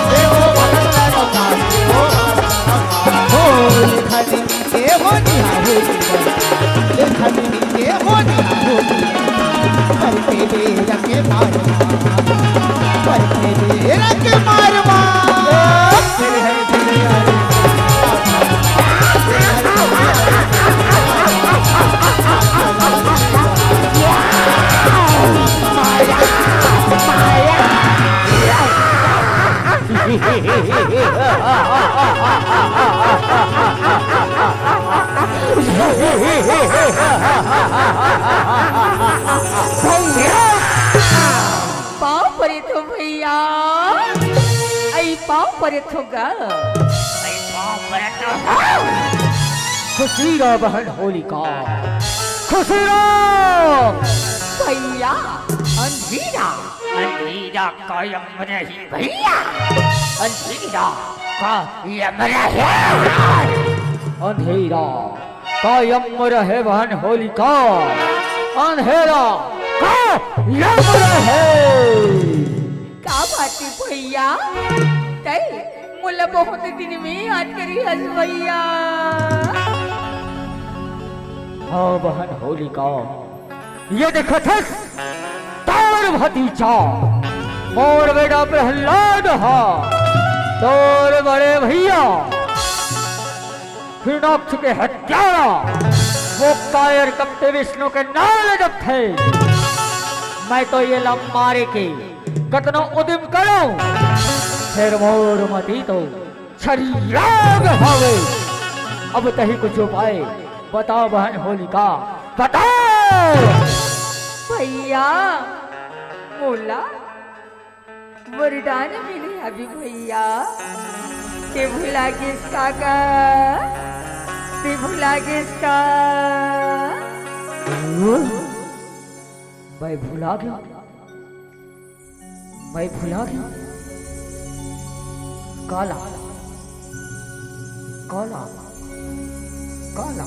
से ओ भगत ले रौंदा, से ओ भगत ले रौंदा। हो खाली के हो दिया हो दिया। खाली के हो दिया हो दिया। करके बेरा के मारवा। करके बेरा के मारवा। पाँव परे थो भैया, अई पाँव परे थो गा। खुशी रह बहन होलिका, खुशी रह। भैया, अंधेरा, अंधेरा कायम रही भैया, अंधेरा कायम रहे। अंधेरा कायम रहे बहन होलिका, अंधेरा कायम रहे। का बात हे भैया, तई मोला बहुत दिन में याद करिस भैया। हाँ बहन होलिका, ये देखत हस तोर भतीजा मोर बेटा प्रहलाद हा, तोर बड़े भैया हिरणाक्ष के हत्यारा, वो कायर कपटी विष्णु के नाम ले जपथे। मैं तो ये ला मारे के कतनो उदिम करँव, फेर मोर मती तो छरिया गे हवे। अब तही कुछ उपाय बता बहन होलिका, बता। भैया, मोला वरदान मिले अभी भैया, ते भुला गेस का गा, ते भुला गेस का। मैं भुला गेंव, मैं भुला गेंव। काला, काला, काला।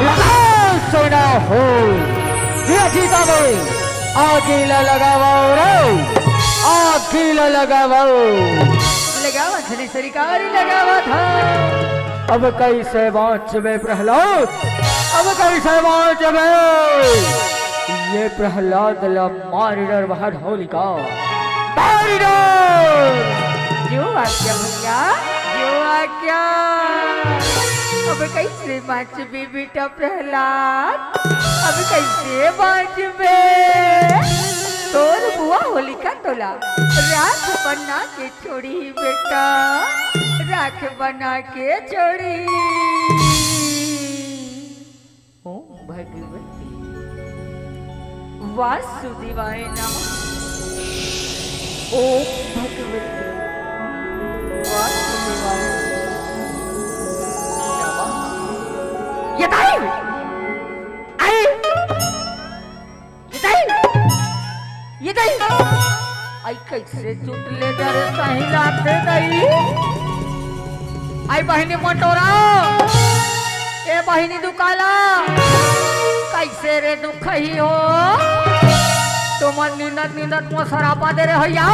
लगाओ सोना हो, ये जीता भाई, आगी ला लगावो रे, आगी ला लगावो। लगावा धनेश्वरी कारी लगावा था। अब कैसे बाँचबे प्रहलाद, अब कैसे बाँचबे? ये प्रहलाद ला मार डर वहन होलिका, मार डर। जो आज्ञा भैया, जो आज्ञा। अब कैसे बाँचबे बेटा प्रहलाद, अब कैसे बाँचबे? तोर बुआ होलिका तोला राख बना के छोड़ी बेटा, राख बना के छोड़ी। ओम भगवती वासुदेवाय नमः। ओम भगवती वासुदेवाय नमः। ये ताई! आई! ये ताई! ये ताई! आई कैसे चुट ले जा रे सही लागथे ताई। आई बहिनी मंटोरा, ए बहिनी दुकाला, कैसे रे दुखही हो? तुमन निंदत निंदत मोर सरापा दे रे भैया।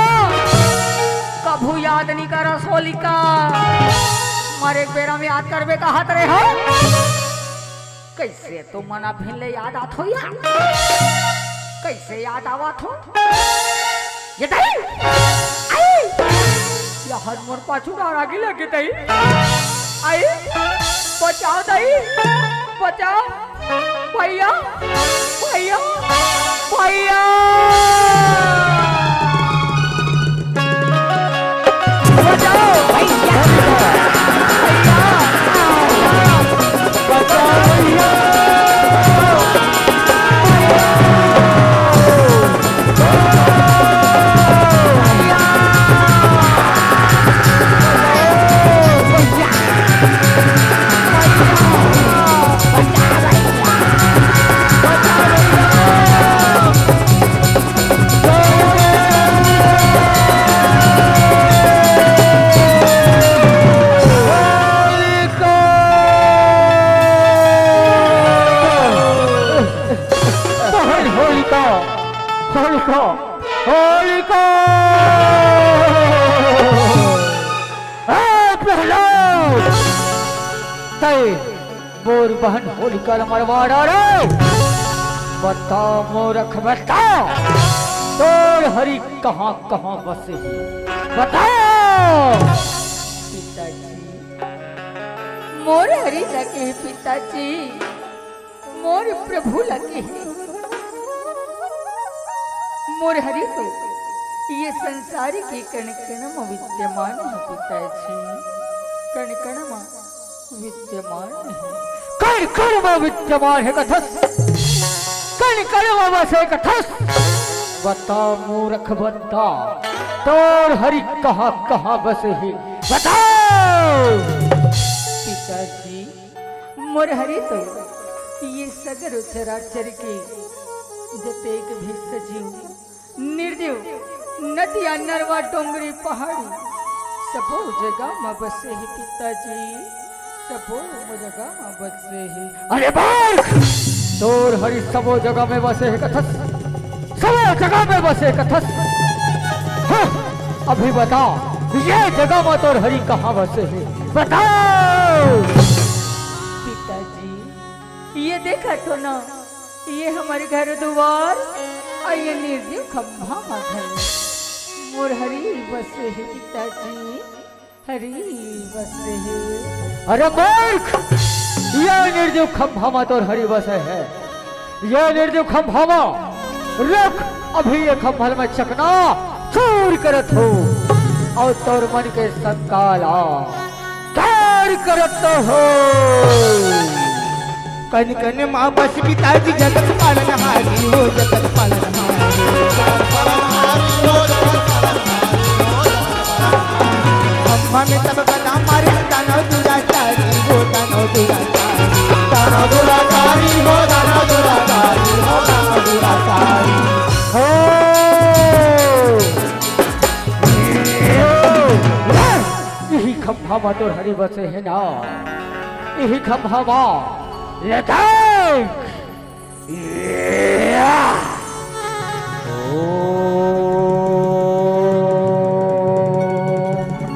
कभू याद नहीं करस होलिका, मरे के बेरा में याद करबे कहत रे हो। कैसे तुमन अभिन ले याद आत हो यार? कैसे याद आवत हो? ये ताई! आई! यार मोर पाछू डार आगे लगे ताई। आई! बचाओ ताई! बचाओ! भैया! भैया! भैया! बचाओ! भैया! भैया! होलिका, होलिका, होलिका। ए प्रहलाद, तै मोर बहन होलिका ल मरवा डारे। बता मूरख, बता, तोर हरी कहाँ कहाँ बसे हे? बता। पिताजी, मोर हरी लगे हे पिताजी, मोर प्रभु लगे हे। मोर हरी तो ये संसार के कण कण म विद्यमान हे पिताजी, कण कण म विद्यमान हे। कण कण म विद्यमान हे कथस, कण कण म बसे कथस। बता मूरख बता, तोर हरी कहाँ कहाँ बसे हे, बता। पिताजी, मोर हरी तो ये सगरो चराचर के जतेक भी सजीव, निर्जीव, नदिया, नरवा, डोंगरी, पहाड़ी, सबो जगह म बसे हे पिताजी, सबो जगह म बसे हे। अरे मूरख, तोर हरी सबो जगह में बसे हे कथस, सबो जगह में बसे कथस। हाँ, अभी बता, ये जगह में तोर हरी कहाँ बसे हे, बताओ। पिताजी, ये देखा तो ना, ये हमर घर दुवार अउ ये निर्जीव खंभा म घर मोर हरी बसे हे पिताजी, हरी बसे हे। अरे मूरख, ये निर्जीव खंभा म तोर हरी बसे हे, ये निर्जीव खंभा म रुख, अभी ये खंभा ल मैं चकना चूर करत हों अउ तोर मन के शंका ला दूर करत हों। कन कन मा बस पिताजी जगत पालनहारी हो, जगत पालनहारी हो। अम्मा में तब बना मारे दानव दुराचारी हो, दानव दुराचारी। दानव दुराचारी हो, दानव दुराचारी हो, दानव दुराचारी। हो। इही खंभा मा तोर हरी बसे हे ना, इही खंभा मा। ले देख। ओम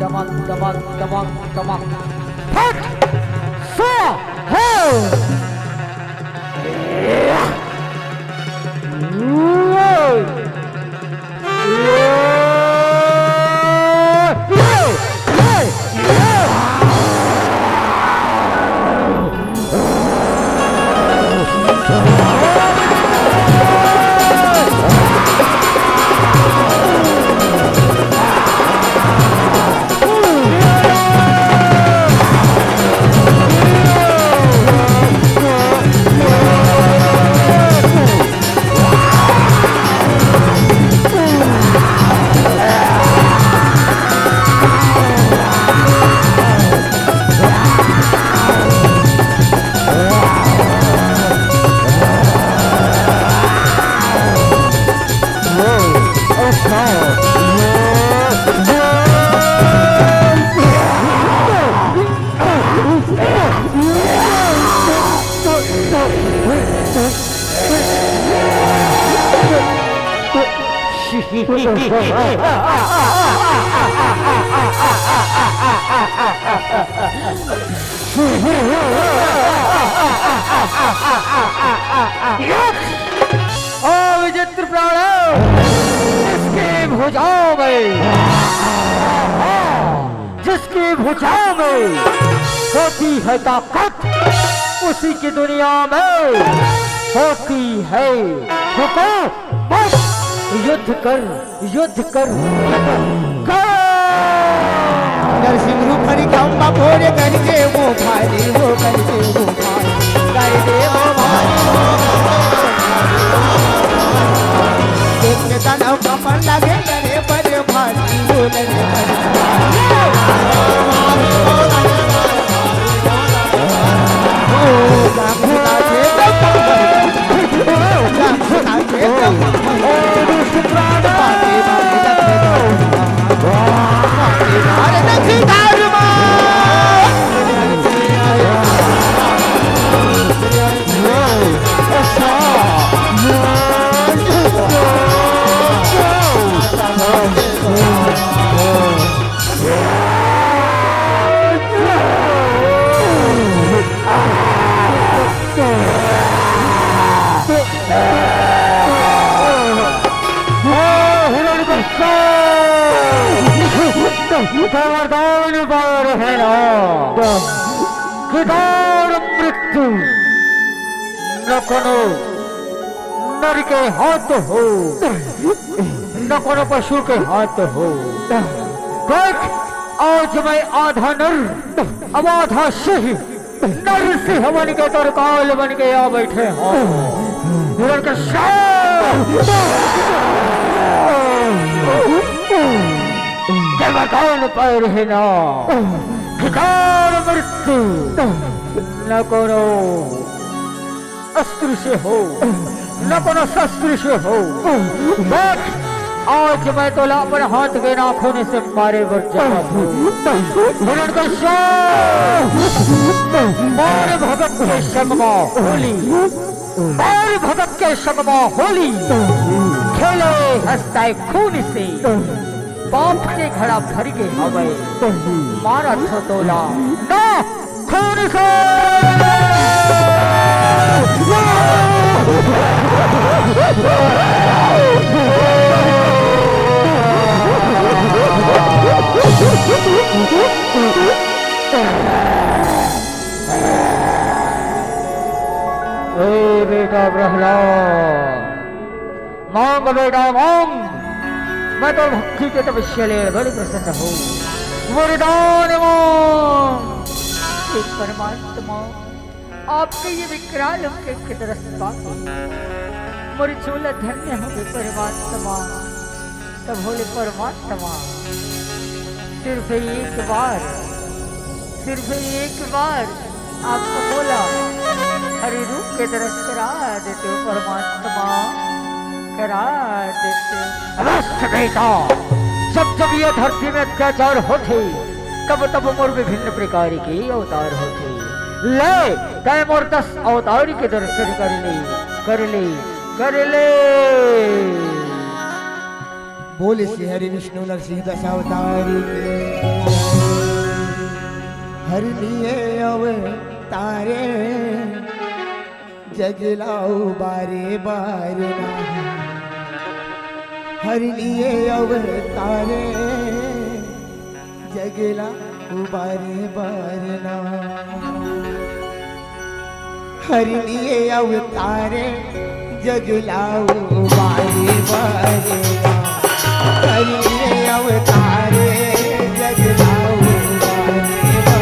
डमक डमक डमक डमक। फट। स्वाहा। ओ विचित्र प्राणों, जिसकी भुजाओं में, जिसकी भुजाओं में होती है ताकत, उसी की दुनिया में होती है हुकूमत। युद्ध कर, युद्ध कर, युद्ध कर। नरसिंह रूप हरि खंभा फोड़े, कर दे वो भारी, वो कर दे वो भारी, कर दे वो भारी। देख के दानव कंपन लागे, लड़े बड़े भारी, वो लड़े बड़े भारी। ओ राम सीता के वरदान पाए रहे ना, कि दार मृत्यु न कोनो नर के हाथ हो, न कोनो पशु के हाथ हो। देख, आज मैं आधा नर, अब आधा सिंह, नर सिंह बन के तोर काल बन के आ बैठे हो। हिरण के साथ देवतान पर है ना, धिकार मृत्यु, न कोनो अस्त्र से हो, न कोनो शस्त्र से हो। देख, आज मैं तोला अपन हाथ के नाखून से मारे बर जावत हूँ। हिरण के साथ मोर भगत के संग मा होली, मोर भगत के संग मा होली खेले हँसत हे खून से। पाप के घड़ा भर गे हवय, मारत हों तोला ना खून से। ए बेटा प्रहलाद, मांग बेटा मांग, मैं तो भक्ति के तपस्या ले बड़ी प्रसन्न हूँ। वरदान मांग। हे परमात्मा, आपके ये विकराल रूप के दर्शन पाके मोर झोला धन्य होगे परमात्मा। तब बोले परमात्मा, सिर्फ एक बार, सिर्फ एक बार आप मोला हरि रूप के दर्शन करा देते हो परमात्मा, करा देते हो। अवश्य बेटा, जब जब ये धरती में अत्याचार होथे, तब तब मोर विभिन्न प्रकार के अवतार होथे। ले, तैं मोर दस अवतार के दर्शन कर ले, कर ले, कर ले। बोले श्री हरि विष्णु नरसिंह दशावतारी के। हरि लिए अवतारे जग ला उबारे बारे ना। हरि लिए अवतारे जग ला उबारे बारे ना। हरि लिए अवतारे जग ला उबारे बारे ना। हरि लिए अवतारे जग ला उबारे बारे ना।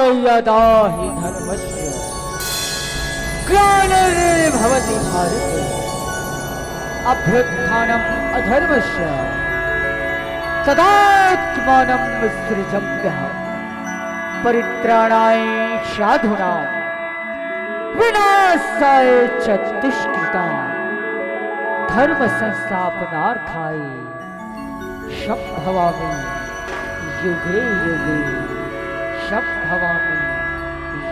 यदा हि धर्मस्य ग्लानिर्भवति भारत, अभ्युत्थानम् अधर्मस्य तदात्मानं सृजाम्यहम्। परित्राणाय साधूनां विनाशाय च दुष्कृताम्, धर्म संस्थापनार्थाय संभवामि युगे युगे, संभवामि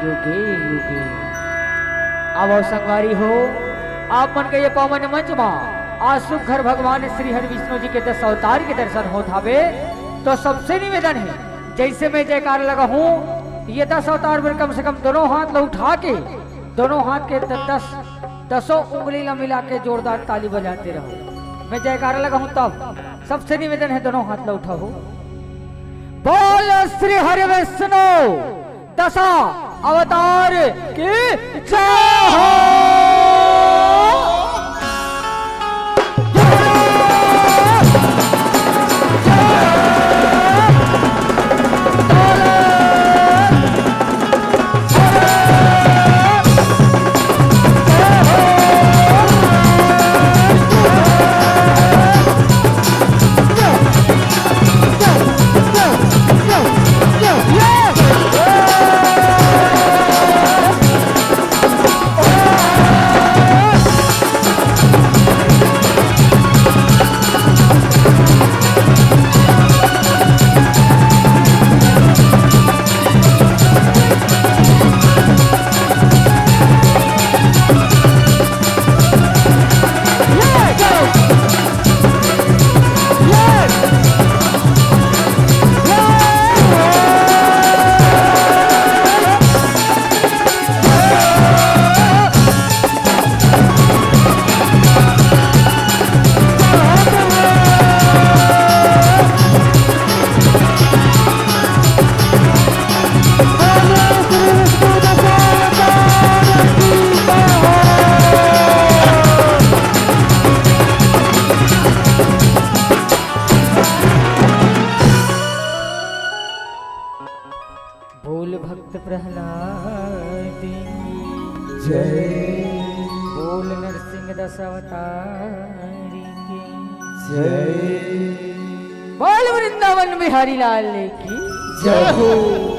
युगे युगे। आवो संगवारी हो, आप मन के ये पावन मंच मा आज सुघर भगवान श्री हरि विष्णु जी के दस अवतार के दर्शन होत हावे। तो सबसे निवेदन हे, जैसे मैं जयकार लगाहूँ, ये दस अवतार बर कम से कम दोनों हाथ ला उठा के, दोनों हाथ के द-, दस, दसों उंगली ला मिला के जोरदार ताली बजाते रहो। मैं जयकार लगाहूँ तब। सबसे निवेदन हे, दोनों हाथ ला उठाओ। बोल श्री हरि विष्णु दशा अवतार की जय हो। बोल भक्त प्रहलाद की जय। बोल नरसिंह दस अवतार की जय। बोल वृंदावन बिहारी लाल की जय हो।